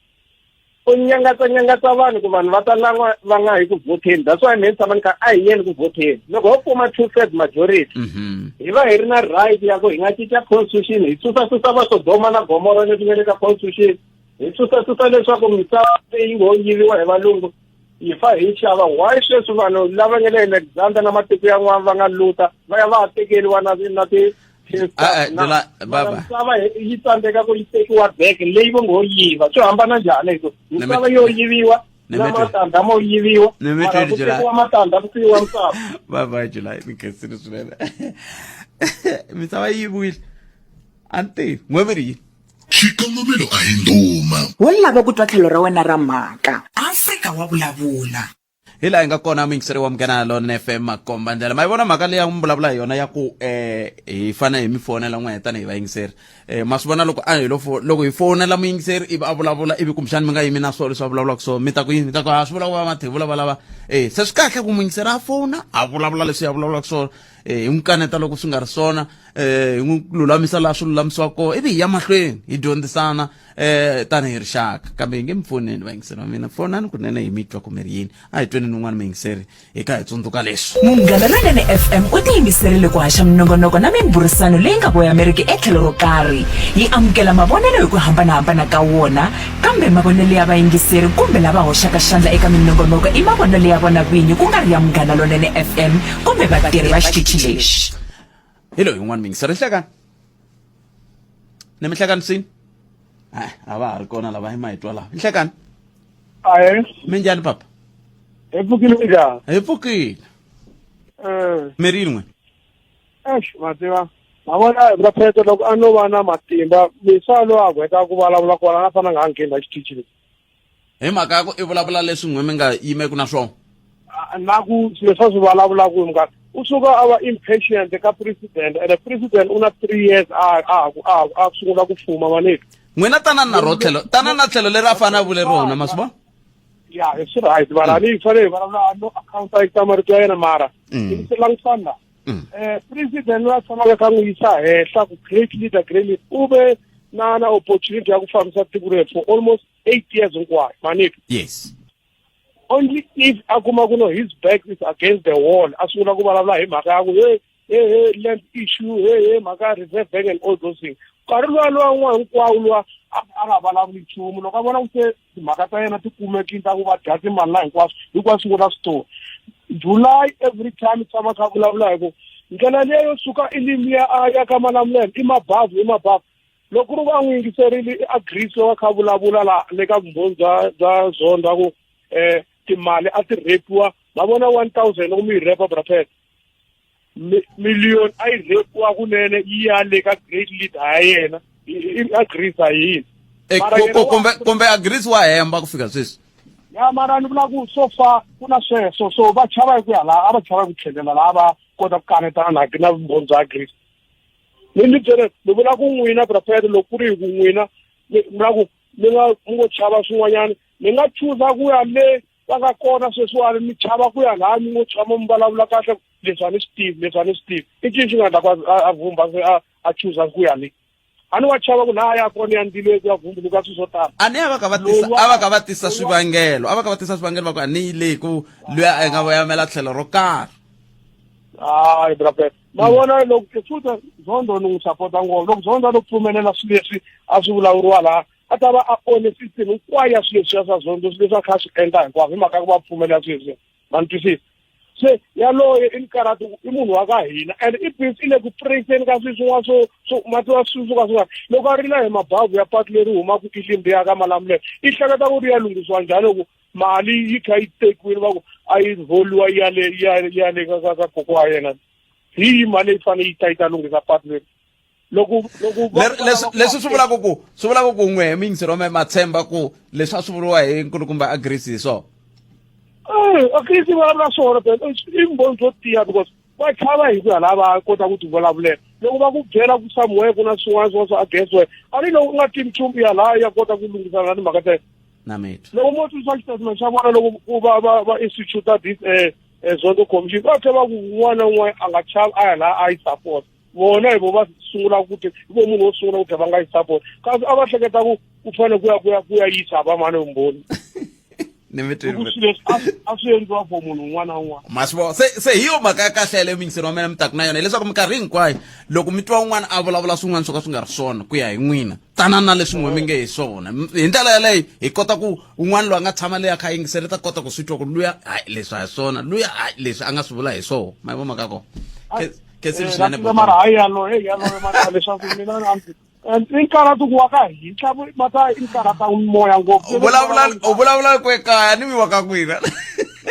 u nyangatsa nyangatsa vanhu ku vanhu va ta lan'wa va nga hi ku vhoteni that's why mina tshama ni kha a hi yeni ku vhoteni loko ho kuma two third majority mhm. hi va hi ri na right ya ku hi nga cinca constitution hi susa susa va sodoma na gomora leswi nga le ka constitution hi susa susa leswaku misava leyi ngo yiviwa hi valungu hi fa hi xava why sweswi vanhu lava nga le alexander na matiko yan'wana va nga luta va ya va ha tekeriwa na na ti Ah, eh, misava yi tsandzeka ku yi tekiwa back leyi vo ngo yiva swi hambana njhani hi ku misava yo yiviwa na matandza mo yiviwa mara ku tekiwa matandza ku siyiwa misava bye bye july ni khensile swinene misava yi yiviwile a ni tivi n'we mi ri yini xikongomelo a hi ndhuma wo lava ku twa tlhelo ra wena ra mhaka afrika wa vulavula hi laha hi nga kona muyingiseri wa munghana lona fm makomba ndlela ma yi vona mhaka leyi mi vulavula hi yona ya ku eh hi fanele hi mi fonela n'we tanihi vayingiseri eh ma swi vona loko a hi lo loko hi fonela muyingiseri ivi a vulavula ivi kumbexani mi nga yimi na swona leswi a vulavulaka swona mi ta ku yini mi ta ku a swi vula ku va mathevula va lava eh se swi kahle ku muyingiseri a fona a vulavula leswi a vulavulaka swona eh hi n'wi kaneta loko swi nga ri swona eh hi n'wi lulamisa laha swi lulamisiwaka kona ivi hi ya mahlweni hi dyondzisana eh tanihi rixaka kambe hi nge mi pfuneni vayingiseri va mina fonani kunene hi mi twa ku mi ri yini a hi tweni ni un'wana muyingiseri hi kha hi tsundzuka leswi Munghana Lonene FM u tiyimiserile ku haxa minongonoko na mimbhurisano leyi nga voyameriki etlhelo ro karhi. Yi amukela mavonelo hi ku hambana-hambana ka wona, kambe mavonelo ya vayingiseri kumbe lava hoxaka xandla eka minongonoko i mavonelo ya vona vinyi ku nga ri ya Munghana Lonene FM kumbe vatirhi va xitichi lexi. Hi loyi un'wana muyingiseri nhlekani ni mihlekani swini a va ha ri kona lava hi ma hi twa lava nhlekani ahe minjhani papa hi pfukile minjhani hi pfukile eh. mi ri yini n'wina eish ma tiva ma vona bra loko a no va na matimba misava loyi a gweta ku vulavula kona a nga fananga a ngheni la xitichi lexi Hi mhaka ya ku i vulavula leswi n'we mi nga yimeku na swona. Na ku swilo leswi a swi vulavulaka hi mhaka u suka a va impatient ka president and president u na three years a a a a sungula ku fuma maneki. N'wina tanani na ro tlhelo tanani na tlhelo leri a fanele a vule rona ma swi vona? Ya hi swi right mara ni fanele hi vulavula no account a marito ya yena mara mm. se langutisana la mm. eh president loyi a tshamaka kha n'wi yisa henhla ku great leader great leader u ve na na opportunity ya ku fambisa tiko reri for almost eight years hinkwayo maniki yes only if a kuma ku no his back is against the wall a sungula ku vulavula hi mhaka ya ku hey hey hey land issue hey hey mhaka ya reserve bank and all those things nkarhi luwa luwa n'wa hinkwawo luwa a nga vulavuli nchumu loko a vona ku se timhaka ta yena ti kumekile ta ku va dya timali la hinkwaswo hinkwaswo sungula switori july every time tshama kha vulavula hi ku ndlela liya yo suka ilimi ya ya ka malamulele i mabavu i mabavu loko ku ri va n'wi yingiserile i agrees loko a kha vulavula la le ka vumbhoni bya bya zonda ku um timali a ti repiwa ma vona 1000 loko mi yi repa brapet million a yi repiwa kunene yi ya le ka great leader ya yena i agrees a yini eh, kumbe kumbe agrees wa hemba ku fika sweswi ya mara ni vula ku so far ku na sweswo so va chava hi ku ya laha a va chava ku tlhelela laha va kota ku kanetana na na vumbhoni bya agrees ni ni byele ni vula ku n'wina brapet loko ku ri hi ku n'wina ni vula ku mi nga mi ngo chava swin'wanyana mi nga chuza ku ya le va nga kona sweswiwani mi chava ku ya laha mi ngo tshama mi vulavula kahle leswi a ni swi tivi leswi a ni swi tivi i cini xi nga endla ku a vhumba se a chuza ku ya le a ni wa chava ku laha ya kona ya ndilweni ku ya vumbuluka swilo swo tala a ni a va ka va tisa a va ka va tisa swivangelo a va ka va tisa swivangelo va ku a ni yi le ku luya a nga voyamela tlhelo ro karhi hayi brapet ma vona loko futa zondo ni n'wi sapota ngopfu loko zondo a lo pfumelela swilo leswi a swi vulavuriwa laha a ta va a one system hinkwayo ya swilo leswiya swa zondo swilo leswi a kha a swi endla hinkwaswo hi mhaka ku va pfumelela swilo leswiya ma ni twisisa se yaloye i nikarhati i munhu wa ka hina and i busy i le ku praiseni ka swilo swin'wana swo swo ma tiva swilo swo ka swi nga loko a rila hi mabavu ya patu leri humaka ilimbi ya ka malamulele i hleketa ku ri ya lunghisiwa njhani loko mali yi kha yi tekiwile va ku a yi rholiwa yi ya le yi ya yi ya le ka ka ka kokwa wa yena hi yi mali leyi fanele yi ta yi ta lunghisa patu leri loko loko leswi swi vulaka ku swi vulaka ku n'we miyingiseri wa ma tshemba ku leswi a swi vuriwa hi nkulukumba a Greece hi swona. Eh, at least vulavula swona phela i vumbhoni byo tiya because va chava hi ku ya laha va kota ku ti vulavulela loko va ku byela ku somewhere ku na swin'wana swin'wana swa against wena a ni loko u nga tivi nchumu ya laha ya kota ku lunghisana na timhaka teto na mitwa loko mo twisisa xitatimende xa vona loko ku va va va institute this Zondo commission va tlhela va ku un'wana na un'wana a nga chavi a ya laha a yi support vona hi vo va sungula ku ti hi vo munhu wo sungula ku tlhela va nga yi support kasi a va hleketa ku ku fanele ku ya ku ya ku ya yisa va mani vumbhoni ni mi twile ku swilo leswi a swi endliwa for munhu un'wana na un'wana ma swi vona se se hi yo mhaka ya kahle yaleyo muyingiseri wa mina mi taku na yona hileswaku minkarhi hinkwayo loko mi twa un'wana a vulavula swin'wana swo ka swi nga ri swona ku ya hi n'wina tana na leswi n'we mi nge hi swona hi ndlela yaleyo hi kota ku un'wana loyi a nga tshama leyi a kha a yingisela ta kota ku swi twa ku luya hayi leswi a hi swona luya hayi leswi a nga swi vula hi swona ma yi vo mhaka ya kona Khensile swinene Eh, mara hayi yaloye yaloye mara leswaku mina i nkarhati ku wa ka hintla mata i nkarhata moya ngopfu u vulavula u vulavula ku ekaya ni mi wa ka n'wina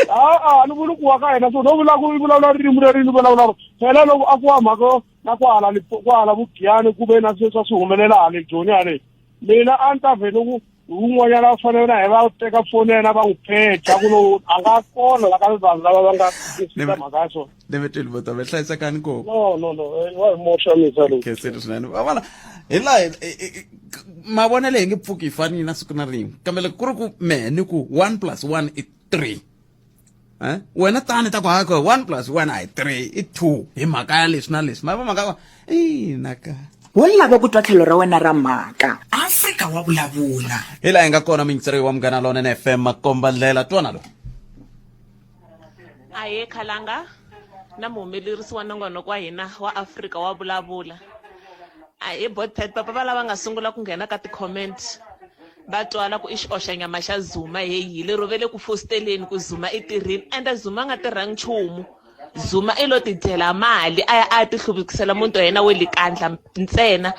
a ni vuli ku wa ka hina so no vula ku i vulavula ririmi leri ni vulavula phela loko a ku wa mhaka na kwahala kwahala vugiyani ku ve na sweswi a swi humelela hale joni hale mina a ni ta vhele ku wun'wanyana va fanele na hi va teka foni ya yena va n'wi pheja ku no a nga kona la ka vanhu lava va nga twisisa mhaka ya swona ni mi twile bota mi hlayisekani ko no no no wa hi moxa misa lowu khensile swinene va vona hi laha mavonelo hi nge pfuki hi fanile na siku na rin'we kambe loko ku ri ku mehe ni ku 1 plus 1 i 3 Eh? Wena tani ta ku hako 1 plus 1 a hi 3 i 2 hi mhaka ya leswi na leswi ma va mhaka ya ina ka Wo lava ku twa tlhelo ra wena ra mhaka. Afrika wa vulavula. Hi laha hi nga kona muyingiseri wa Munghana Lonene FM makomba ndlela twana lowu. Ahee Khalanga na muhumelerisi wa nongonoko wa hina wa Afrika wa vulavula. Ahee Botpet papa va lava nga sungula ku nghena ka ti-comment va twala ku i xioxanyama xa Zuma heyi lero ve le ku fositeleni ku Zuma i tirhile ende Zuma a nga tirhangi nchumu Zuma i lo tidyela mali a ya a ya tihluvukisela muti wa yena we Likandla ntsena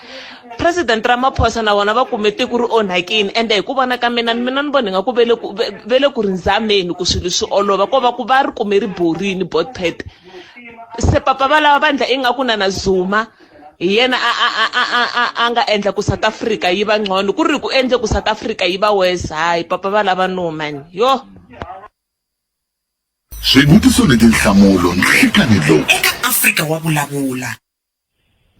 President Ramaphosa na vona va kume tiko ri onhakini ende hi ku vona ka mina mina ni vona ingaku ve le ku ve le ku ri zameni ku swilo swi olova ko va ku va ri kume ri borini Botpet se papa va lava va ndla ingaku na na Zuma hi yena a a a a a a a nga endla ku South Africa yi va ngcono ku ri ku endle ku South Africa yi va worse hayi papa va lava no man yo. Swivutiso ni tinhlamulo nhlikani lowu. Eka Afrika wa vulavula.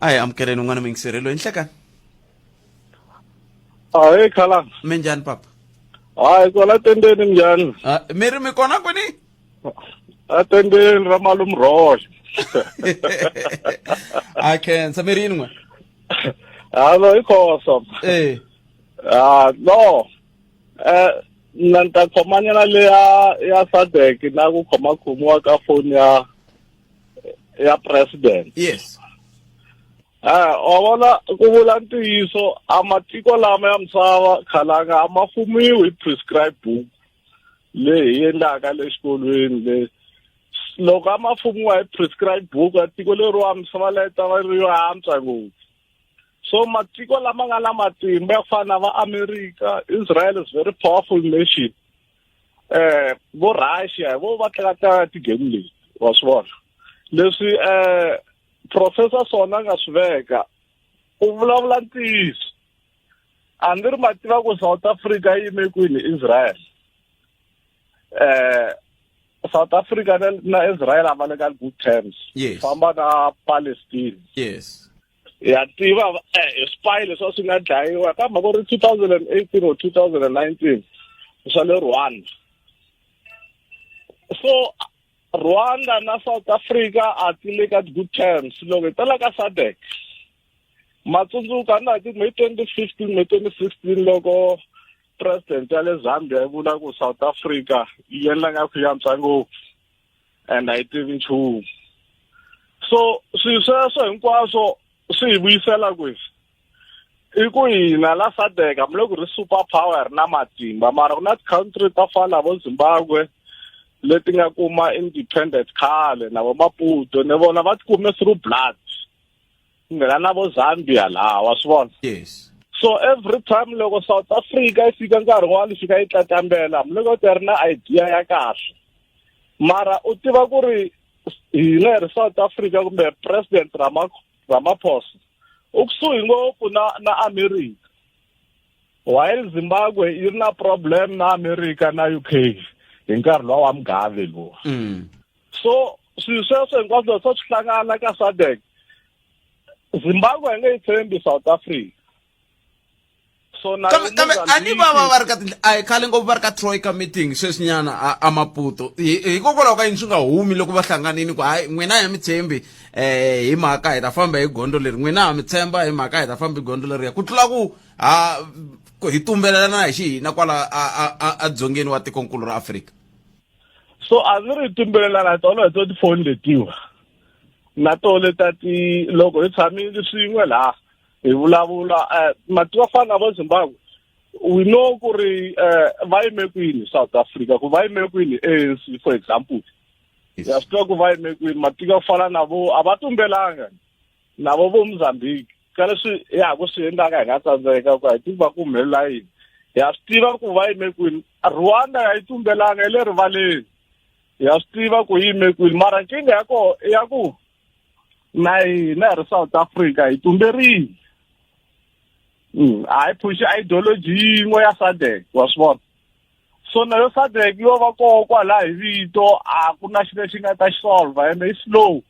A hi amukeleni un'wana muyingiseri loyi nhlekani. Ahee khalanga. Minjhani papa? Hayi kwala tendeni minjhani? Ah, mi ri mi kona kwini? A tendeni ra malume Roxe. A khensa mi ri yini n'we? Halo i khoso. Eh. Ah no. Eh na ni ta khomanyana leya ya SADC na ku khoma khomiwa ka foni ya ya president. Yes. Eh, wa vona ku vula ntiyiso a matiko lama ya misava khalanga a ma fumiwi hi prescribe book leyi hi endlaka le xikolweni le loko a ma fumiwa hi prescribe book a tiko leriwa misava leyi ta va ri yo antswa ngopfu so matiko lama nga na matimba ya ku fana na va America Israel is very powerful nation eh vo Russia vo va tlanga ti-game leti wa swi vona leswi eh professor sona nga swi veka u vulavula ntiyiso a ni ri ma tiva ku South Africa yi yime kwini Israel eh South Africa na, na Israel a va le ka good terms yes. famba na Palestine yes ya tiva eh spy leswi a swi nga dlayiwa ka mhaka ri 2018 or 2019 swa le Rwanda so Rwanda na South Africa a ti le ka good terms loko hi tala ka SADC matsundzuka na ti may 2015 may 2016 loko president ya le Zambia yi vula ku South Africa yi endla nga ku yantswa ngopfu and a yi tivi nchumu so swilo sweswo hinkwaswo swi hi vuyisela kwihi i ku hina la SADC hambiloko ri super power ri na matimba mara ku na ti-country ta fana na vo Zimbabwe leti nga kuma independent khale na vo Maputo ne vona va tikume through blood ku nghena na vo Zambia laha wa swi vona yes so every time loko South Africa yi fika nkarhi wun'wana yi fika yi tlatambela hambiloko ti ri na idea ya kahle mara u tiva ku ri hina hi ri South Africa kumbe president Ramaphosa u kusuhi ngopfu na na America while Zimbabwe yi ri na problem na America na UK hi nkarhi luwa wa Mugabe luwa. So swilo sweswo hinkwaswo swa swi hlangana ka SADC. Zimbabwe a nge yi tshembi South Africa. So na Kambe kambe a ni va va va ri ka a hi khale ngopfu va ri ka troika meeting sweswinyana a, a Maputo. Hikokwalaho ka yini swi nga humi loko va hlanganini ku hayi n'wina ya mi tshembi eh hi mhaka hi ta famba hi gondzo leri n'wina ha mi tshemba hi mhaka hi ta famba hi gondzo leriya ku tlula ku ha ku hi tumbelelana hi xihina kwala a a a, a dzongeni wa tikonkulu ra Afrika. So a ndzi ri tumbelelana tona hi to tifoni letiwa na to leta ti loko hi tshamile swin'we laha hi vulavula eh, matiko a fana na vo Zimbabwe we know ku ri eh, va yime kwini South Africa ku va yime kwini ANC for example ya swi tiva ku va yime kwini matiko ya ku fana na vo a va tumbelanga na vo vo Mozambique ka leswi ya ha ku swi endlaka hi nga tsandzeka ku a hi tivi va ku humelela yini ya swi tiva ku va yime kwini Rwanda a yi tumbelanga yi le rivaleni ya swi tiva ku yi yime kwini mara nkingha ya koho i ya ku na hina hi ri South Africa hi tumberile a hi phuxi ideology yin'we ya SADC wa swi vona so na yo SADC yo va koho kwala hi vito a ku na xilo lexi nga ta xi solve ende yi slow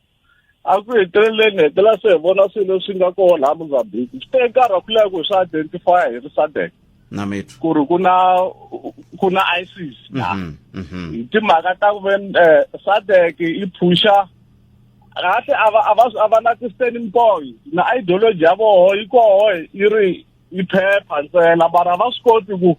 a ku heteleleni hetelela se hi vona swilo leswi nga koho laha Mozambique swi teke nkarhi wa ku leha ku hi swi identify hi ri SADC na mithu ku ri ku na ku na ISIS la hi timhaka ta ku ve eh, SADC yi phusha kahle a va a va a va na ti-standing point na ideology ya voho yi koho yi ri yi phepha ntsena mara a va swi koti ku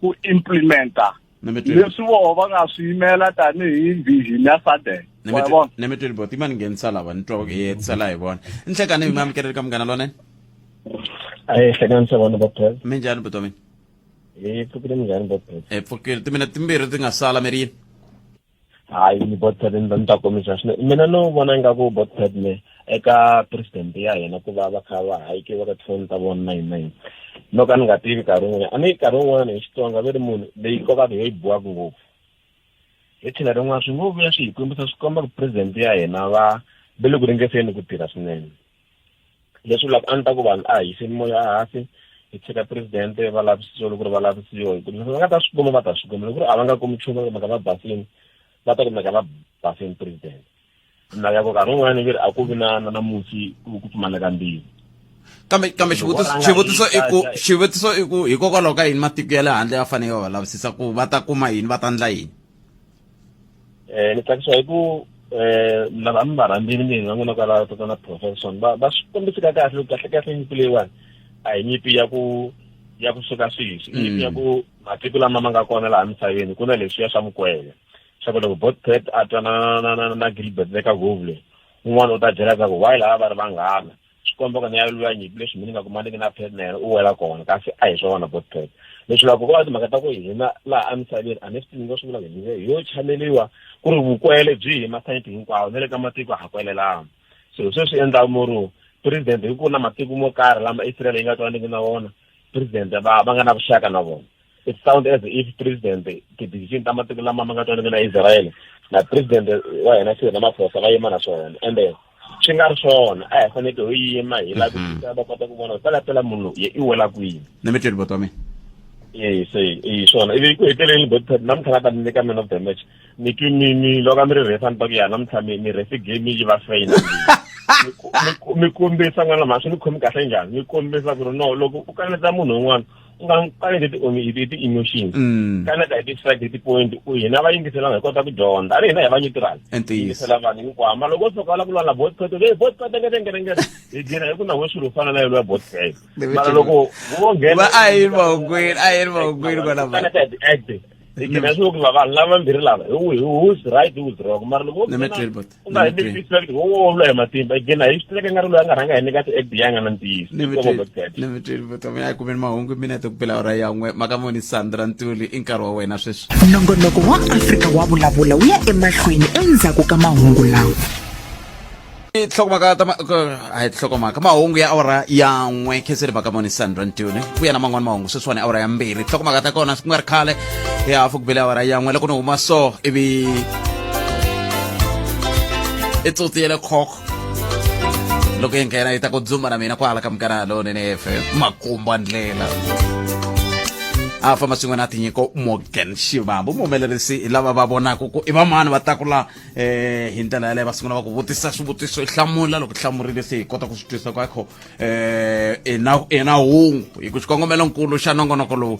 ku implementa leswi voho va nga swi yimela tanihi vision ya SADC wa vona nemetweli bot imani nghenisa lava ni twa hi hetisela hi vona nhlekani mi amukeleli ka munghana lonene Ayi hlekani swa vona bot minjhani buti wa mina hi pfukile minjhani bot hi pfukile timina timbirhi ti nga sala mi ri yini Hayi ni bot ni ta komisa swinene mina no vona ingaku bot ne eka president ya hina ku va va kha va hayikiwa ka tifoni ta vona na yini na yini no ka ni nga tivi nkarhi wun'wanyana a ni nkarhi wun'wana hi Xitsonga ve ri munhu leyi kokaka hi yo yi bohaka ngopfu hi tlhela rin'wana swi ngo vuya swi hi kombisa swi komba ku president ya hina va ve le ku ringeseni ku tirha swinene leswi vulaka a ni ta ku vanhu a hi yiseni moya ehansi hi tshika president va lavisisiwa loko ri va lavisiwa hi ku leswi va nga ta swi kuma va ta swi kuma loko ku ri a va nga kumi nchumu mhaka va basini va ta kumeka va basini president mhaka ya ku nkarhi wun'wani ve ri a ku vi na na na musi ku pfumaleka mbilu kambe kambe xivutiso xivutiso i ku xivutiso i ku hikokwalaho ka yini matiko ya le handle ya fanele ya va lavisisa ku va ta kuma yini va ta ndla yini eh ni tsakisiwa hi ku eh lava mi va rhambile mina va n'wina kwala tatana professor va va swi kombiseka kahle loko kahle kahle nyimpi leyiwani a hi nyimpi ya ku ya kusuka sweswi i nyimpi ya ku matiko lama ma nga kona laha misaveni ku na leswiya swa mukwele swa ku loko Botpet a twa na na na na Gilbert le ka Google un'wana u ta byela ku why lava va ri vanghana swi komba ku ni ya lwa nyimpi leswi mina ni nga kumaniki na pet na yena u wela kona kasi a hi swona bot pet leswi loko ko va timhaka ta ku hina laha emisaveni a ni swi tivi nga swi vula hi yo chameliwa ku ri vukwele byi hi masayiti hinkwawo na le ka matiko ha kwelelana so hi sweswi endlaka muru president hi ku na matiko mo karhi lama Israel yi nga twananiki na wona president va va nga na vuxaka na vona it sound as if president ti-decision ta matiko lama ma nga twananiki na Israel na president wa hina Cyril Ramaphosa va yima na swona ende swi nga ri swona a hi fanekele ho yima hi lavisisa va kota ku vona pela pela munhu ye i wela kwini ni mi tweli boti wa mina e se i swona ivi ku heteleleni boti namuntlha na ta ni nyika man of the match ni twi mi mi loko a mi ri refa ni ta ku ya namuntlha mi mi refe game yi va fair mi kombisa n'wana mhani swi ni khomi kahle njhani mi kombisa ku ri no loko u kaneta munhu un'wana u nga kaneti hi ti-emotions kaneta hi ti-fact hi ti-point ku hina va yingiselanga hi kota ku dyondza a ri hina hi va neutral yingisela vanhu hinkwavo mara loko u suka u lava ku lwa na bot pet ve bot pet ngere ngere ngere hi gina hi ku na we swilo u fana na yelwa bot pet mara loko wo nghena a yi ri mahungwini a yi ri mahungwini kwala kaneta hi ti-act hi gina swi ku vanhu lava vambirhi lava who's right who's wrong mara loko u nga hi disrespect wo wo vula hi matimba again hi swi teka nga ri loyi a nga rhanga hi nyika ti-act ya nga na ntiyiso ni mi tweli vutomi a kumeni mahungu minete ku bela awara ya n'we makamoni Sandra Ntuli i nkarhi wa wena sweswi nongonoko wa Afrika wa vulavula wu ya emahlweni endzhaku ka mahungu lawa tinhlokomhaka ta a hi tinhlokomhaka mahungu ya awara ya n'we khenseni vakamoni Sandra Ntuli vuya na man'wani mahungu sweswiwani awara ya mbirhi tinhlokomhaka ta kona ku nga ri khale ya hafu ku bele awara ya n'we loko ni huma so ivi i tsotsi ya le khokho loko yi nghena yi ta ku dzumba na mina kwala ka munghana lonene FM makumba ndlela. A famba swin'we na Tinyiko Morgan Xivambu, muhumelerisi hi lava va vonaka ku i vamani va tlakula hi ndlela yaleyo, va sungula va ku vutisa swivutiso, i hlamula. Loko hlamurile se hi kota ku swi twisa ku akho i na hungu, hi ku xikongomelonkulu xa nongonoko lowu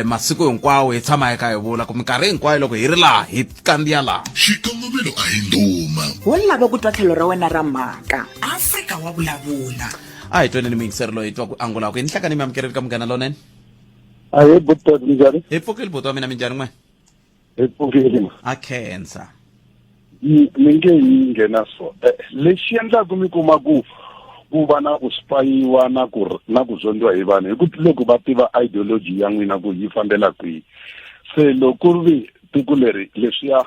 masiku hinkwawo hi tshama hi kha hi vula ku minkarhi hinkwayo loko hi ri laha hi kandziya laha. Xikongomelo a hi ndhuma. Wo lava ku twa tlhelo ra wena ra mhaka. Afrika wa vulavula. A hi tweneni muyingiseri loyi hi twa ku angulaka hi nhlekani. Mi amukeleli ka Munghana Lonene. Ahee buti, minjhani? Hi pfukile buti wa mina, minjhani n'we? Hi pfukile. A khensa. Mi nge yi nghena so lexi endlaku mi kuma ku ku va na ku spayiwa na ku zondiwa hi vanhu hi ku loko va tiva ideology ya n'wina ku yi fambela kwihi. Se loko ku ri tiko leri leswiya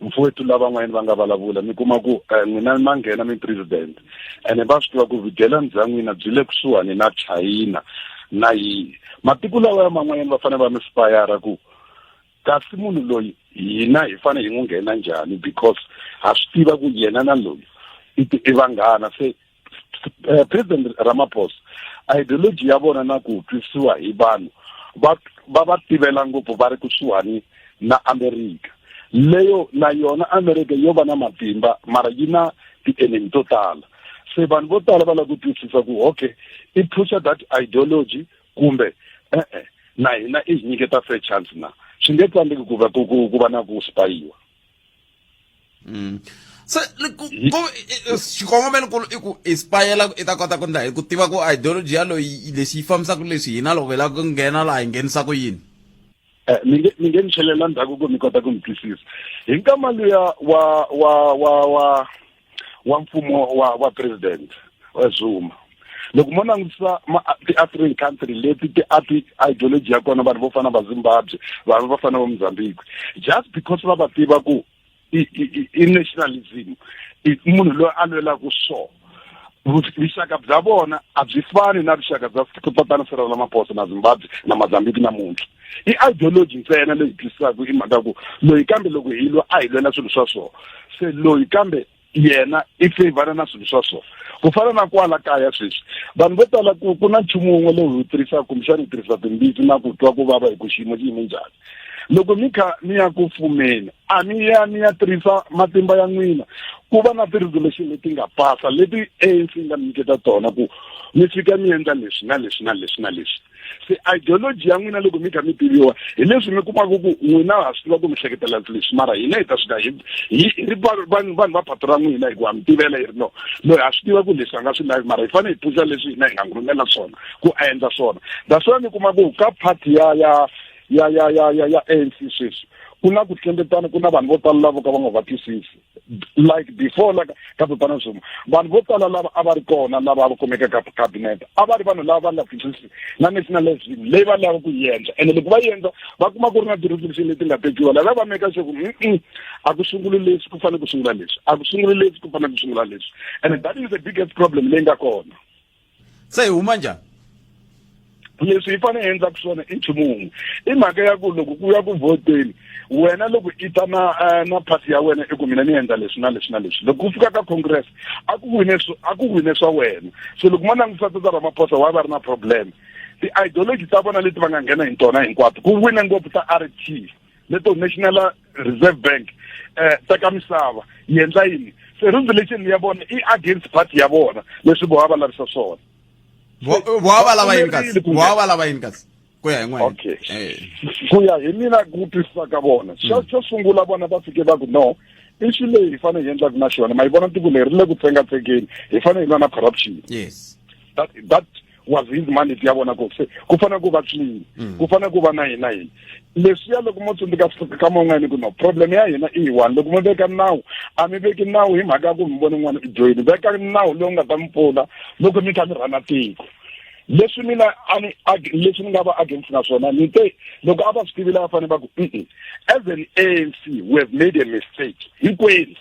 mfowethu lavan'wanyana va nga vulavula, mi kuma ku n'wina ma nghena mi president, ene va swi tiva ku vudyelani bya n'wina byi le kusuhani na China na yihi matiko lawa ya man'wanyana, va fanele va mi spayara ku kasi munhu loyi hina hi fanele hi n'wi nghena njhani, because ha swi tiva ku yena na loyi i vanghana. Se President Ramaphosa, ideology ya vona na ku twisiwa hi vanhu va tivela ngopfu va ri kusuhani na America, leyo na yona America yo va na matimba, mara yi na ti-enemy to tala. Se vanhu vo tala va lava ku twisisa ku okay, i phusha that ideology kumbe e-e, na hina i hi nyiketa fair chance na swi nge tsandzeki ku va ku va na ku spayiwa. Se xikongomelo nkulu i ku inspire i ta kota ku ndla hi ku tiva ku ideology ya loyi leswi yi fambisaka leswi, hina loko hi lava ku nghena laha hi nghenisaka yini? Mi nge ni chelela ndzhaku ku mi kota ku mi twisisa. Hi nkama luya wa mfumo wa president wa Zuma, loko mo langutisa ti-African country leti ti a ti ideology ya kona, vanhu vo fana va Zimbabwe, vanhu va fana va Mozambique, just because va va tiva ku i nationalism, i munhu loyi a lwelaka so vuxaka bya vona a byi fani na vuxaka bya tatana Cyril Ramaphosa na Zimbabwe na Mozambique namuntlha. I ideology ntsena leyi twisisaka, i mhaka ku loyi kambe loko hi lwa a hi lwela swilo swa so, se loyi kambe yena i favor na swilo swa so. Ku fana na kwala kaya sweswi, vanhu vo tala ku na nchumu wun'we lowu hi wu tirhisaka, kumbexana hi tirhisa timbitsi na ku twa ku vava hi ku xiyimo xi yime njhani. Loko mi kha mi ya ku fumeni, a mi ya mi ya tirhisa matimba ya n'wina ku va na ti-resolution leti nga pasa, leti ANC yi nga mi nyiketa tona ku mi fika mi endla leswi na leswi na leswi na leswi. Se ideology ya n'wina loko mi kha mi tiviwa hi leswi, mi kumaka ku n'wina ha swi tiva ku mi hleketela leswi, mara hina hi ta fika hi ri vanhu va phato ra n'wina, hikuva mi tivela hi ri no loyi ha swi tiva ku leswi a nga swi lavi, mara hi fanele hi phuxa leswi hina hi nga n'wi rhumela swona ku a endla swona. That's why mi kuma ku ka party ya ANC sweswi ku na ku hlembetana, ku na vanhu vo tala lava ka va nga va twisisi. Like before, like ka tatana Zuma, vanhu vo tala lava a va ri kona lava a va kumeka ka cabinet a va ri vanhu lava va nga twisisi na nationalism leyi va lava ku yi endla, ene loko va yi endla va kuma ku ri na ti-resolution leti nga tekiwa lava va meka sure ku a ku sunguli leswi, ku fanele ku sungula leswi, a ku sunguli leswi, ku fanele ku sungula leswi. And that is the biggest problem leyi nga kona. Se hi huma njhani? Leswi hi fanele hi endlaka swona i nchumu wun'we, i mhaka ya ku loko ku ya ku vhoteni, wena loko i ta na party ya wena, i ku mina ni endla leswi na leswi na leswi, loko ku fika ka congress a ku wine swa wena. So loko mo langutisa tata Ramaphosa, wa va ri na problem, ti-ideology ta vona leti va nga nghena hi tona hinkwato, ku wine ngopfu ta RT leto National Reserve Bank, teka misava yi endla yini. Se resolution ya vona i against party ya vona, leswi voha va lavisa swona. Voha va lava yini kasi? Voha va lava yini kasi ku ya hi n'wina? Okay, ku ya hi mina, ku twisisa ka vona, xo sungula vona va fike va ku no, issue leyi hi fanele hi endlaka na xona, ma yi vona, tiko leri ri le ku tsengatsekeni, hi fanele hi lwa na corruption. That was his mandate ya vona, ku se ku fanele ku va clean, ku fanele ku va na hina hina leswiya. Loko mo tsundzuka ka man'wani ku no problem ya hina i one, loko mo veka nawu, a mi veki nawu hi mhaka ya ku mi vone n'wana i joyini, veka nawu lowu nga ta mi pfuna loko mi kha mi rhana tiko. Leswi mina a ni leswi ni nga va against na swona, ni te loko a va swi tivile, va fanele va ku as an ANC we have made a mistake hinkwenu.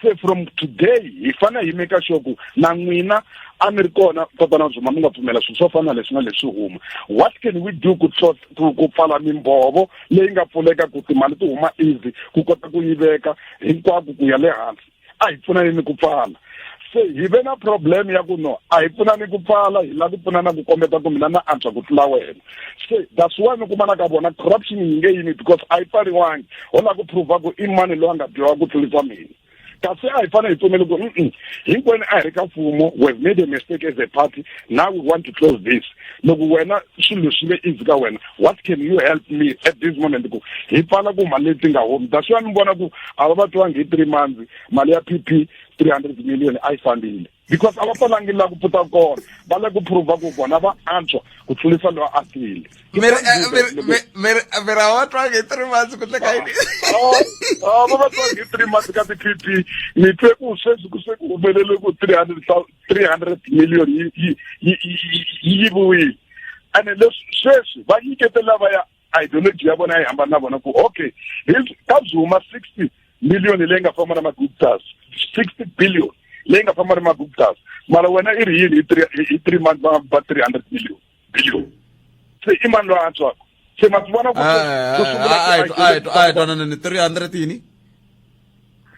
Se from today hi fanele hi make sure ku na n'wina a mi ri kona tatana Zuma, mi nga pfumela swilo swo fana na leswi na leswi huma. What can we do ku pfala mimbhovo leyi nga pfuleka ku timali ti huma easy, ku kota ku yiveka hinkwako ku ya le hansi? A hi pfunaneni ku pfala. Se hi ve na problem ya ku no a hi pfunani ku pfala, hi lava ku pfunana ku kombeta ku mina na antswa ku tlula wena. Se that's why mi kuma na ka vona corruption yi nge yimi, because a yi pfariwangi, ho lava ku prova ku i mani loyi a nga dyoha ku tlurisa mina. Kasi a hi fanele hi pfumele ku hinkwenu a hi ri ka mfumo, we have made a mistake as a party, now we want to close this. Loko wena swilo swi ve easy ka wena, what can you help me at this moment ku hi pfala ku mali leti nga humi? That's why ni vona ku a va va twangi hi 3 months mali ya PP 300 million a yi fambile, because a va falangi la ku puta kona, va lava ku prova ku vona va antswa ku tlurisa loyi a tile. Miri a va twangi hi 3 months ku tleka yini? A va va twangi hi 3 months ka ti-PP. Ni twe ku sweswi ku se ku humelele ku 300 million yi yiviwile, ene leswi sweswi va nyikete lava ya ideology ya vona yi hambana na vona ku okay, hi ka Zuma 60 million leyi nga famba na ma-Guptas, 60 billion leyi nga famba na ma-Guptas, mara wena i ri yini hi 3 months va ba 300 million billion? Se i mani loyi a antswaka? Se ma swi vona ku a hi twanana ni 300 yini?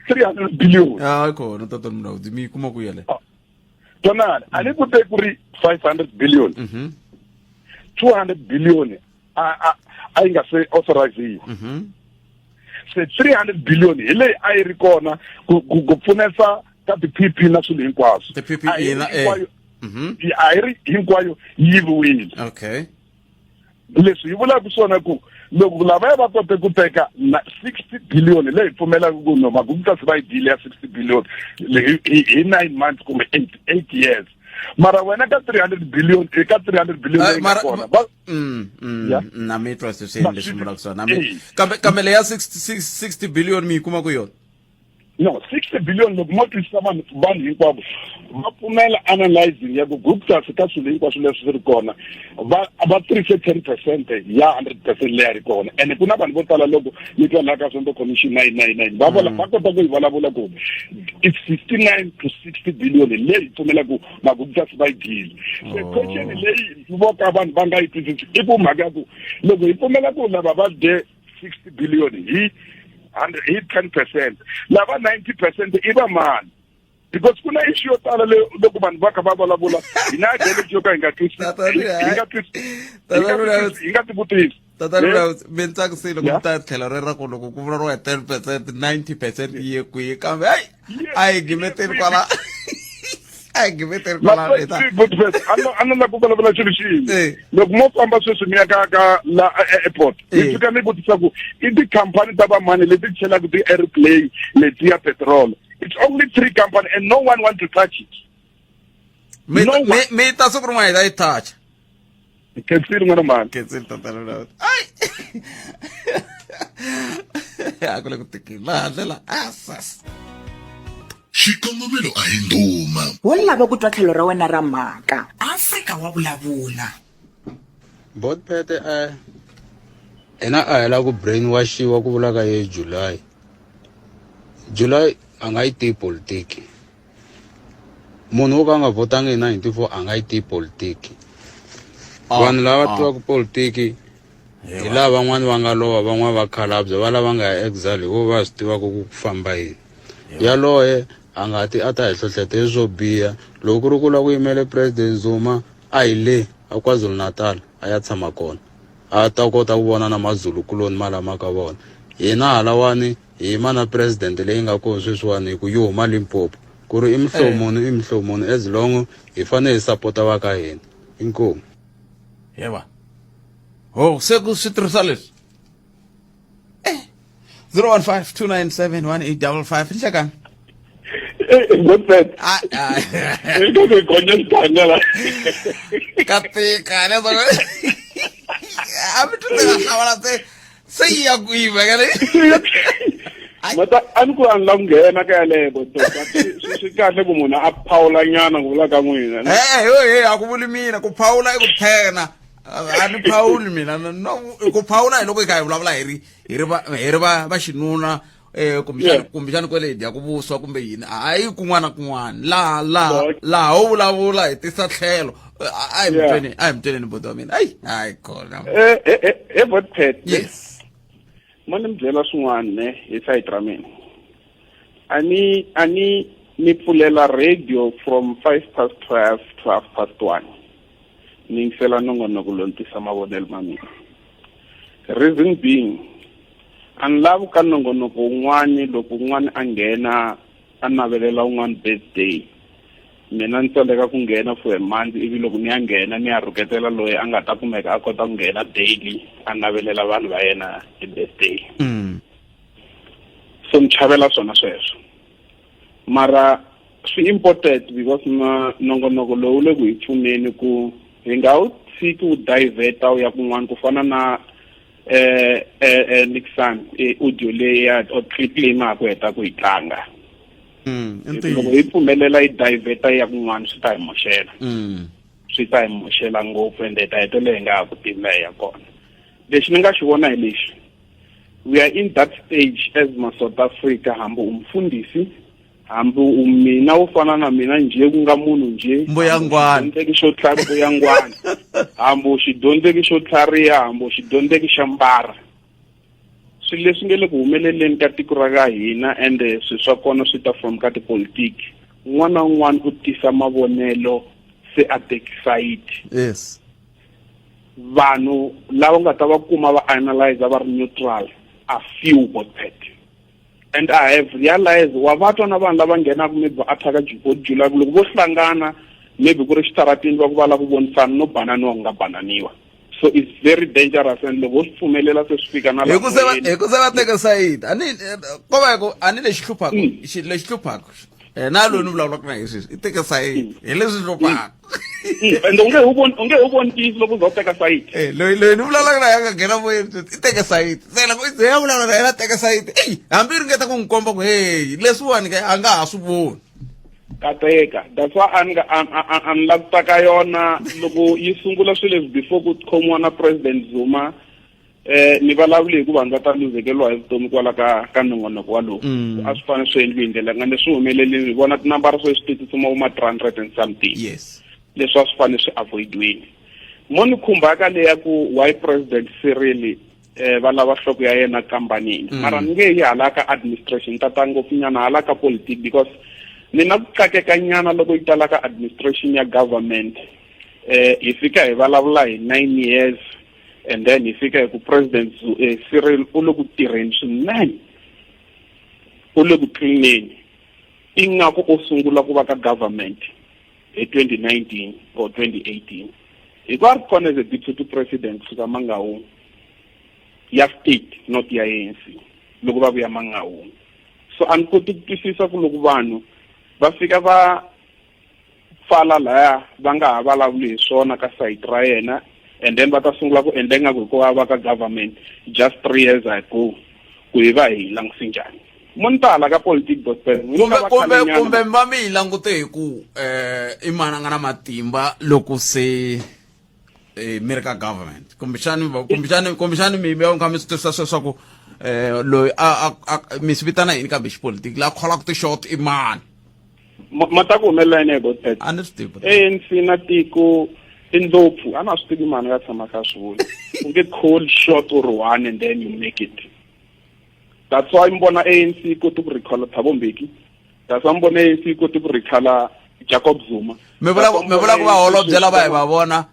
300 billion. A kona tata Mulaudzi, mi yi kuma ku yele. Twanana, a ni ku te ku ri 500 billion, 200 billion a yi nga se authoriziwa, se 300 billion hi leyi a yi ri kona ku pfunesa ka ti-PP na swilo hinkwaswo. Ti-PPE na A yi ri hinkwayo yi yiviwile. Okay. Leswi hi vulaka swona ku loko lavaya va kote ku teka na 60 billion leyi pfumelaka ku no Maguptas va yi dyile ya 60 billion hi 9 months kumbe 8 years, mara wena ka 300 billion, ka 300 billion leyi nga kona va Na mi twa sweswi leswi vulaka swona kambe leya 60 billion mi yi kuma ku yona? No, 60 billion loko mo twisisa vanhu hinkwavo va pfumela analyzing ya ku Guptas ka swilo hinkwaswo leswi swi ri kona va tirhise 10% ya 100% leyi a ri kona. Ene ku na vanhu vo tala loko ni twa laha ka Sonto Commission 999 va vula, va kota ku yi vulavula ku it's 59 to 60 billion leyi pfumela ku Maguptas va yi dyile. Se question leyi vo ka vanhu va nga yi twisisi i ku mhaka ya ku loko hi pfumela ku lava va dye 60 billion hi 100 hi 10%, lava 90% i va mani? Because ku na issue yo tala leyo loko vanhu va kha va vulavula hi na ideology yo ka hi nga twisi, hi nga twisi, hi nga tivutisi. Tata Mulaudzi, mi ni tsakisile ku mi ta tlhelo rero ku loko ku vulavuriwa hi 10%, 90% yi ye kwihi, kambe hayi, a hi gimeteli kwala, a hi gimeteli kwala. A ni la ku vulavula xilo xin'we. Loko mo famba sweswi mi ya ka la airport, mi fika mi vutisa ku i tikhampani ta vamani leti chelaka ti-airplane leti ya petrol, it's only 3 company and no one want to touch it. Mi ta siku rin'wana hi ta yi touch. Khensile n'wana mhani. Khensile tata Mulaudzi. Ai, a ku le ku tikeni laha ndlela asas. Xikongomelo a hi ndhuma. Wo lava ku twa tlhelo ra wena ra mhaka. Afrika wa vulavula. Botpet a hina a hi lava ku brainwashiwa ku vula ka ye July. July a nga yi tivi politiki. Munhu wo ka a nga votangi hi 94 a nga yi tivi politiki. Vanhu lava tivaka politiki hi lava van'wani va nga lova, van'wani va khalabya, va lava nga ya exile hi vo va swi tivaka ku famba yini. Yaloye a nga ti a ta hi hlohleta swo biha. Loko ku ri ku lava ku yimele President Zuma a hi le a KwaZulu-Natal a ya tshama kona, a ta kota ku vona na Mazulu kuloni ma lama ka vona. Hina halawani hi yima na president leyi nga kona sweswiwani hi ku yi huma Limpopo, ku ri i muhlovo muni i muhlovo muni, as long hi fanele hi sapota va ka hina. Inkomu. Yeva ho se ku swi tirhisa leswi 015 297 1855 nhlekani. Godfred. Eka ku gonya xiganga la. Ka tika leswaku a mi twi nga hlamala se yi ya kwihi mhaka leyi. Mata a ni ku a ni lava ku nghena ka yaleyo, but swi kahle ku munhu a phawula nyana ku vula ka n'wina. He a ku vuli mina ku phawula i ku thena, a ni phawuli mina. No, ku phawula hi loko hi kha hi vulavula hi ri hi ri va hi ri va va xinuna, kumbexana kumbexana kwele hi dya ku vuswa kumbe yini, hayi kun'wana na kun'wana laha laha laha ho vulavula hi tisa tlhelo. A hi mutweni, a hi mutweni buti wa mina, ayi hayi kona. He Botpet. Yes. Mo ni mi byela swin'wana ne hi side ra mina. Ani ani Ni pfulela radio from 12:05 to 1:30. Ni yingisela nongonoko lowu ni tisa mavonelo ma mina. Reason being, a ni lavi ka nongonoko wun'wani loko un'wani a nghena a navelela un'wani birthday mina ni tsandzeka ku nghena for a month ivi loko ni ya nghena ni ya rhuketela loyi a nga ta kumeka a kota ku nghena daily a navelela vanhu va yena ti-birthday. So ni chavela swona sweswo, mara swi important because na nongonoko lowu le ku hi pfuneni ku hi nga wu tshiki wu diverta wu ya kun'wana ku fana na Nixon audio leyi ya or clip leyi ma ha ku heta ku yi tlanga. Loko hi pfumelela yi diverta yi ya kun'wana swi ta hi moxela. Swi ta hi moxela ngopfu ende hi ta hetelela hi nga ha ku tivi laha hi ya kona. Lexi ni nga xi vona hi lexi, we are in that stage as ma South Africa, hambi u mfundhisi hambi u mina wo fana na mina njhe ku nga munhu njhe Mbuyangwana. xidyondzeki xo mbuyangwana, hambi u xidyondzeki xo tlhariha, hambi u xidyondzeki xa mbara, swilo leswi nge le ku humeleleni ka tiko ra ka hina ende swilo swa kona swi ta from ka tipolitiki. Un'wana na un'wana u tisa mavonelo se a teki sayiti. Vanhu lava nga ta va kuma va analyze va ri neutral a few bot pet. And I have realized wa va twa na vanhu lava nghenaka maybe va attack Bot July, loko vo hlangana maybe ku ri xitaratini va ku va lava ku vonisana no bananiwa ku nga bananiwa. So it's very dangerous and loko swi pfumelela se swi fika na hi ku se va hi ku se va teka sayiti a ni ko va ku a ni lexi hluphaka lexi hluphaka na loyi ni vulavulaka na hi sweswi i teke sayiti hi leswi hluphaka. And u nge hu voni, u nge hu voni ntiyiso loko u za u teka sayiti. Loyi ni vulavulaka na yena a nga nghena moyeni sweswi i teke sayiti, se loko i ze ya vulavula na yena a teka sayiti, eyi hambi i ringeta ku n'wi komba ku hey leswiwani ke a nga ha swi voni. Kateka, that's why a ni nga a ni la ku ta ka yona loko yi sungula swilo leswi before ku khomiwa na President Zuma. Ni vulavule hi ku vanhu va ta luzekeriwa hi vutomi kwala ka nongonoko walowu. A swi fanele swi endliwe hi ndlela nga ne swi humelelini, hi vona tinambara sweswi ti tsutsuma vo ma 300 and something. Leswi a swi fanele swi avoid-weni. Mo ni khumbaka leya ku why President Cyril va lava nhloko ya yena kambanini. Mara ni nge yi hala ka administration, ta ta ngopfunyana hala ka politiki because ni na ku tlakeka nyana loko yi tala ka administration ya government. Hi fika hi vulavula hi 9 years and then hi fika hi ku President Cyril u le ku tirheni swinene, u le ku cleaneni, ingaku u sungula ku va ka government hi 2019 or 2018. Hi ku a ri kona as a deputy president kusuka Mangaung ya state, not ya ANC, loko va vuya Mangaung. So a ni koti ku twisisa ku loko vanhu va fika va pfala laya va nga ha vulavuli hi swona ka site ra yena, and then va ta sungula ku endla ingaku hikuva va ka government just 3 years ago, ku hi va hi langutise njhani. Mo ni tala ka politiki gospel. N'wina Kumbe, va kumbe, khale nyana. kumbe va mi yi langute hi ku i mani a nga na matimba loko se mi ri ka government, kumbexani va, kumbexani, kumbexani mi va kha mi swi twisisa leswaku loyi a, a, mi swi vitana yini kambe xipolitiki la kholaka ti-short i mani? Ma ta ku humelela yini hi Botpet? A ni swi tivi. ANC na tiko i ndlopfu, a na swi tivi mani nga tshama kha swi vula. U nge call short or one and then you make it. That's why mi vona ANC yi koti ku recall Thabo Mbeki. That's why mi vona ANC yi koti ku recall Jacob Zuma. Mi vula That's why mi mi vula vona ku va ANC holobye lava hi sweswi va vona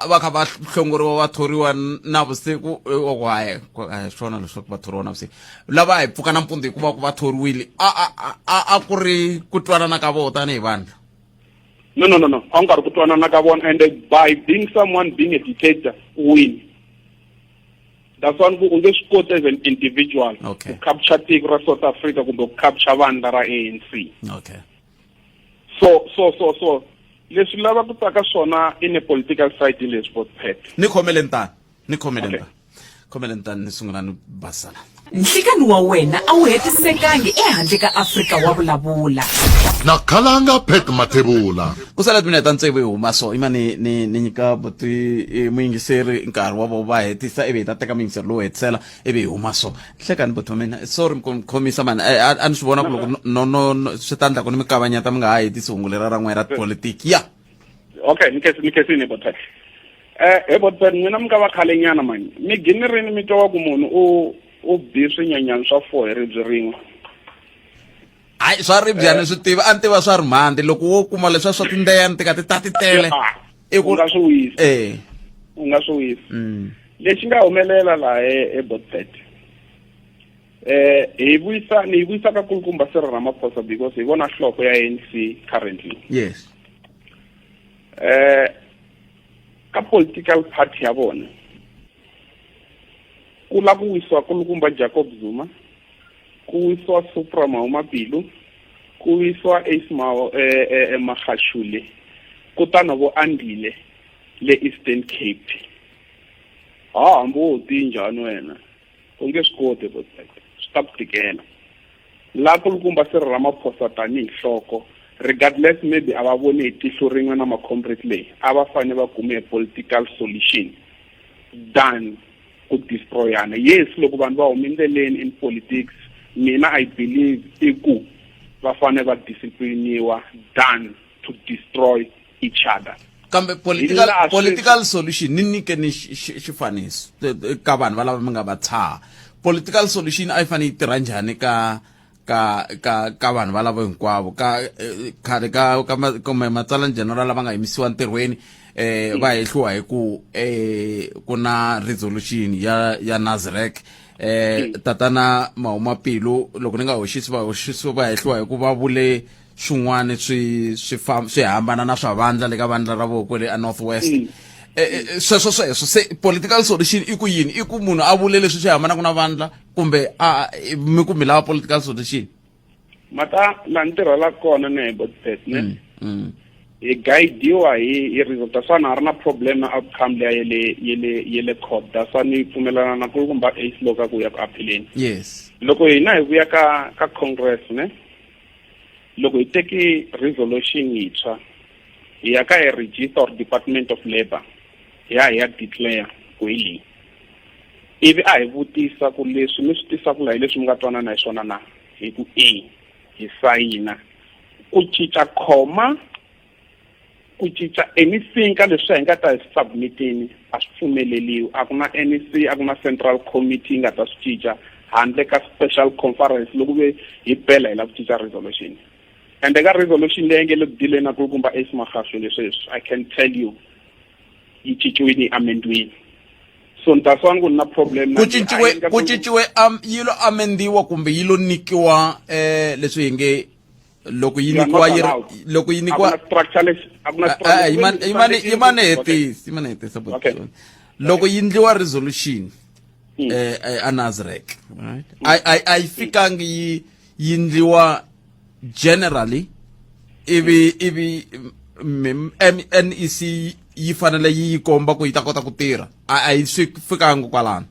va kha va hlongoriwa va thoriwa navusiku, ku hayi, ku, a hi swona leswaku va thoriwa navusiku. Lava hi pfuka nampundzu hikuva ku va thoriwile, a ku ri ku twanana ka vona tanihi vandla. No, no, no, no. A ku nga ri ku twanana ka vona, and by being someone being a dictator, win. That's why u nge swi koti as an individual ku capture tiko ra South Africa kumbe ku capture vandla ra ANC. So leswi lava ku tsaka swona in a political side leswi Botpet. Ni khomele ntani, ni khomele ntani. Khomele ntani ni sungula ni basala. Nhlikani wa wena a wu hetisekangi ehandle ka Afrika wa vulavula. Na khalanga Pat Mathebula. Ku sala timinete ta tsevu hi huma so ima ni ni ni nyika buti muyingiseri nkarhi wa vo va hetisa ivi hi ta teka muyingiseri lowo hetisela ivi hi huma so. Hlekani buti wa mina, sorry ku mi khomisa mani, a ni swi vona ku loko no no no swi ta endla ku ni mi kavanyeta mi nga ha hetisi hungu lera ra n'we ra tipolitiki. Ya. Okay, ni khesi ni khesini Botpet. He Botpet, n'wina mi nga va khale nyana mani. Mi gini rini mi twa ku munhu u bi swinyenyani swa 4 hi ribye rin'we? Hayi, swa ribye ni swi tiva, a ni tiva swa rimhandi. Loko wo kuma leswiya swa tindeya ni tika ti ta ti tele. I ku u nga swi wisa. Eh. U nga swi wisa. Lexi nga humelela laha e Botpet, hi vuyisa ni yi vuyisa ka kulukumba Cyril Ramaphosa because hi vona nhloko ya ANC currently. Ka political party ya vona ku la ku wisiwa kulukumba Jacob Zuma, ku wisiwa Supra Mahumapelo, ku wisiwa Ace Magashule, kutani vo Andile le Eastern Cape. Ha hambi wo ti njhani wena, u nge swi koti, Botpet, swi ta ku tikela. La kulukumba Cyril Ramaphosa tanihi nhloko, regardless maybe a va voni hi tihlo rin'we na ma-comrade leyi, a va fanele va kume a political solution than ku destroyana. Yes, loko vanhu va huma endleleni in politics, mina I believe i ku va fanele va discipliniwa than to destroy each other. Kambe political solution, ni nyike ni xifaniso ka vanhu va lava mi nga va tshaha. Political solution a yi fanele yi tirha njhani ka vanhu valavo hinkwavo ka khale ka kumbe matsalani general lava nga yimisiwa ntirhweni, va hehliwa hi ku ku na resolution ya Nasrec, tatana Mahumapelo, loko ni nga hoxisi, va hoxisi va hehliwa hi ku va vule swin'wana swi hambana na swa vandla le ka vandla ra voko le a North West. Sweswo se political solution i ku yini? I ku munhu a vule leswi swi hambanaka na vandla, kumbe a mi ku mi lava political solution? Mata laha ni tirhelaka kona ne hi Botpet ne, hi guidiwa hi result. That's why na ha ri na problem na outcome leya yele court. That's why ni pfumelana na kulukumba Ace loko a ku ya ku apheleni. Loko hina hi vuya ka congress ne, loko hi teki resolution yintshwa, hi ya ka hi register or Department of Labour, hi ya declare ku hi leyi, ivi a hi vutisa ku leswi mi swi tisaka laha hi leswi mi nga twanana hi swona na, hi ku e, hi sayina. Ku cinca khoma, ku cinca anything ka leswi hi nga ta hi submitini, a swi pfumeleliwi. A ku na NEC, a ku na central committee yi nga ta swi cinca handle ka special conference loko ve hi pela hi lava ku cinca resolution. Ende ka resolution leyi nge le ku dileni na kulukumba Ace Magashule sweswi, I can tell you yi cinciwile, yi amendiwile. So ni ta swa ni ku ni na problem na Ku cinciwe, ku cinciwe, yi lo amendiwa kumbe yi lo nyikiwa, leswi hi nge loko yi nyikiwa yi loko yi nyikiwa structure lexi a ku na structure. Yimani hetisi, yimani hetisa. Loko yi ndliwa resolution a Nasrec, right, a yi fikangi yi yi ndliwa generally, ivi NEC yi fanele yi komba ku yi ta kota ku tirha, a yi swi fikangi kwalano?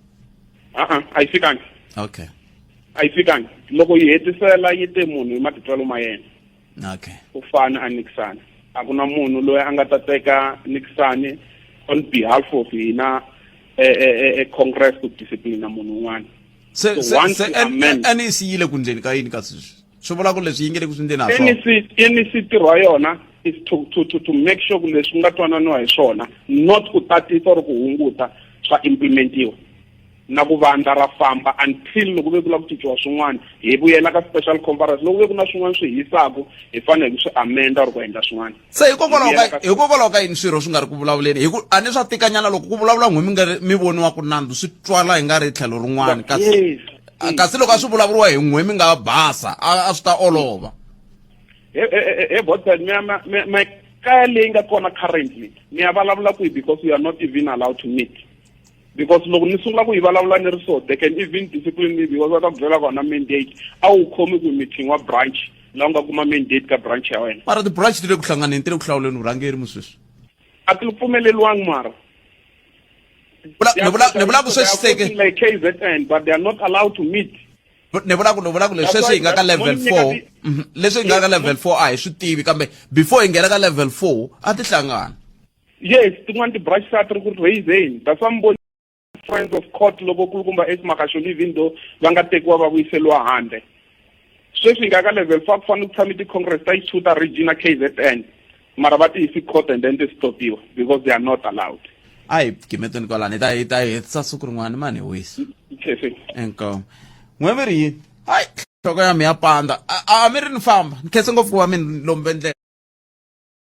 A a yi fikangi. A yi fikangi. Loko yi hetisela yi te munhu hi matitwelo ma yena u fana a nikisana. A ku na munhu loyi a nga ta teka nikisani on behalf of hina e congress ku disciplina munhu un'wana. Se NEC yi le ku ndleni ka yini? Kasi swi vula ku leswi yi nge le ku swi ndleni ha swona. NEC ntirho wa yona is to make sure ku leswi nga twananiwa hi swona, not ku tatisa or ku hunguta, swa implementiwa na ku vandla ra famba until loko ve ku lava ku cinciwa swin'wana, hi vuyela ka special conference. Loko ve ku na swin'wana swi hisaku, hi fanele hi swi amenda or ku endla swin'wana. Se hikokwalaho ka yini swirho swi nga ri ku vulavuleni? Hi ku a ni swa tikanyana loko ku vulavula n'we mi nga mi voniwa ku nandzu, swi twala hi nga ri tlhelo rin'wana, kasi loko a swi vulavuriwa hi n'we mi nga basa, a swi ta olova. He Botpet, mi kaya leyi nga kona currently, mi ya vulavula kwihi? Because we are not even allowed to meet, because loko ni sungula ku yi vulavula ni ri so, they can even discipline me, because va ta ku byela kona mandate a wu khomi ku meeting wa branch laha u nga kuma mandate ka branch ya wena. Mara ti-branch ti le ku hlanganeni, ti le ku hlawuleni vurhangeri musweswi. A ti pfumeleliwangi mara. Ni vula ku sweswi seke like KZN, but they are not allowed to meet. Ni vula ku leswi sweswi hi nga ka level 4, leswi hi nga ka level 4 a hi swi tivi, kambe before hi nghena ka level 4 a ti hlangana. Yes, tin'wani ti-branch ta ti ri ku raiseni. That's why mi friends of court loko kulukumba Ace Magashule, even though va nga tekiwa va vuyiseliwa handle. Sweswi hi nga ka level 4, ku fanele ku tshame ti-congress ta yi ta region na KZN, mara va ti yisi court and then ti stopiwa because they are not allowed. A hi gimeteni kwalani, hi ta hetisa siku rin'wana mani hi wisa. Inkomu n'we mi ri yini? Hayi. Nhloko ya mi ya pandza. A a mi ri ni famba. Ni khense ngopfu ku va mi ni lombe ndlela.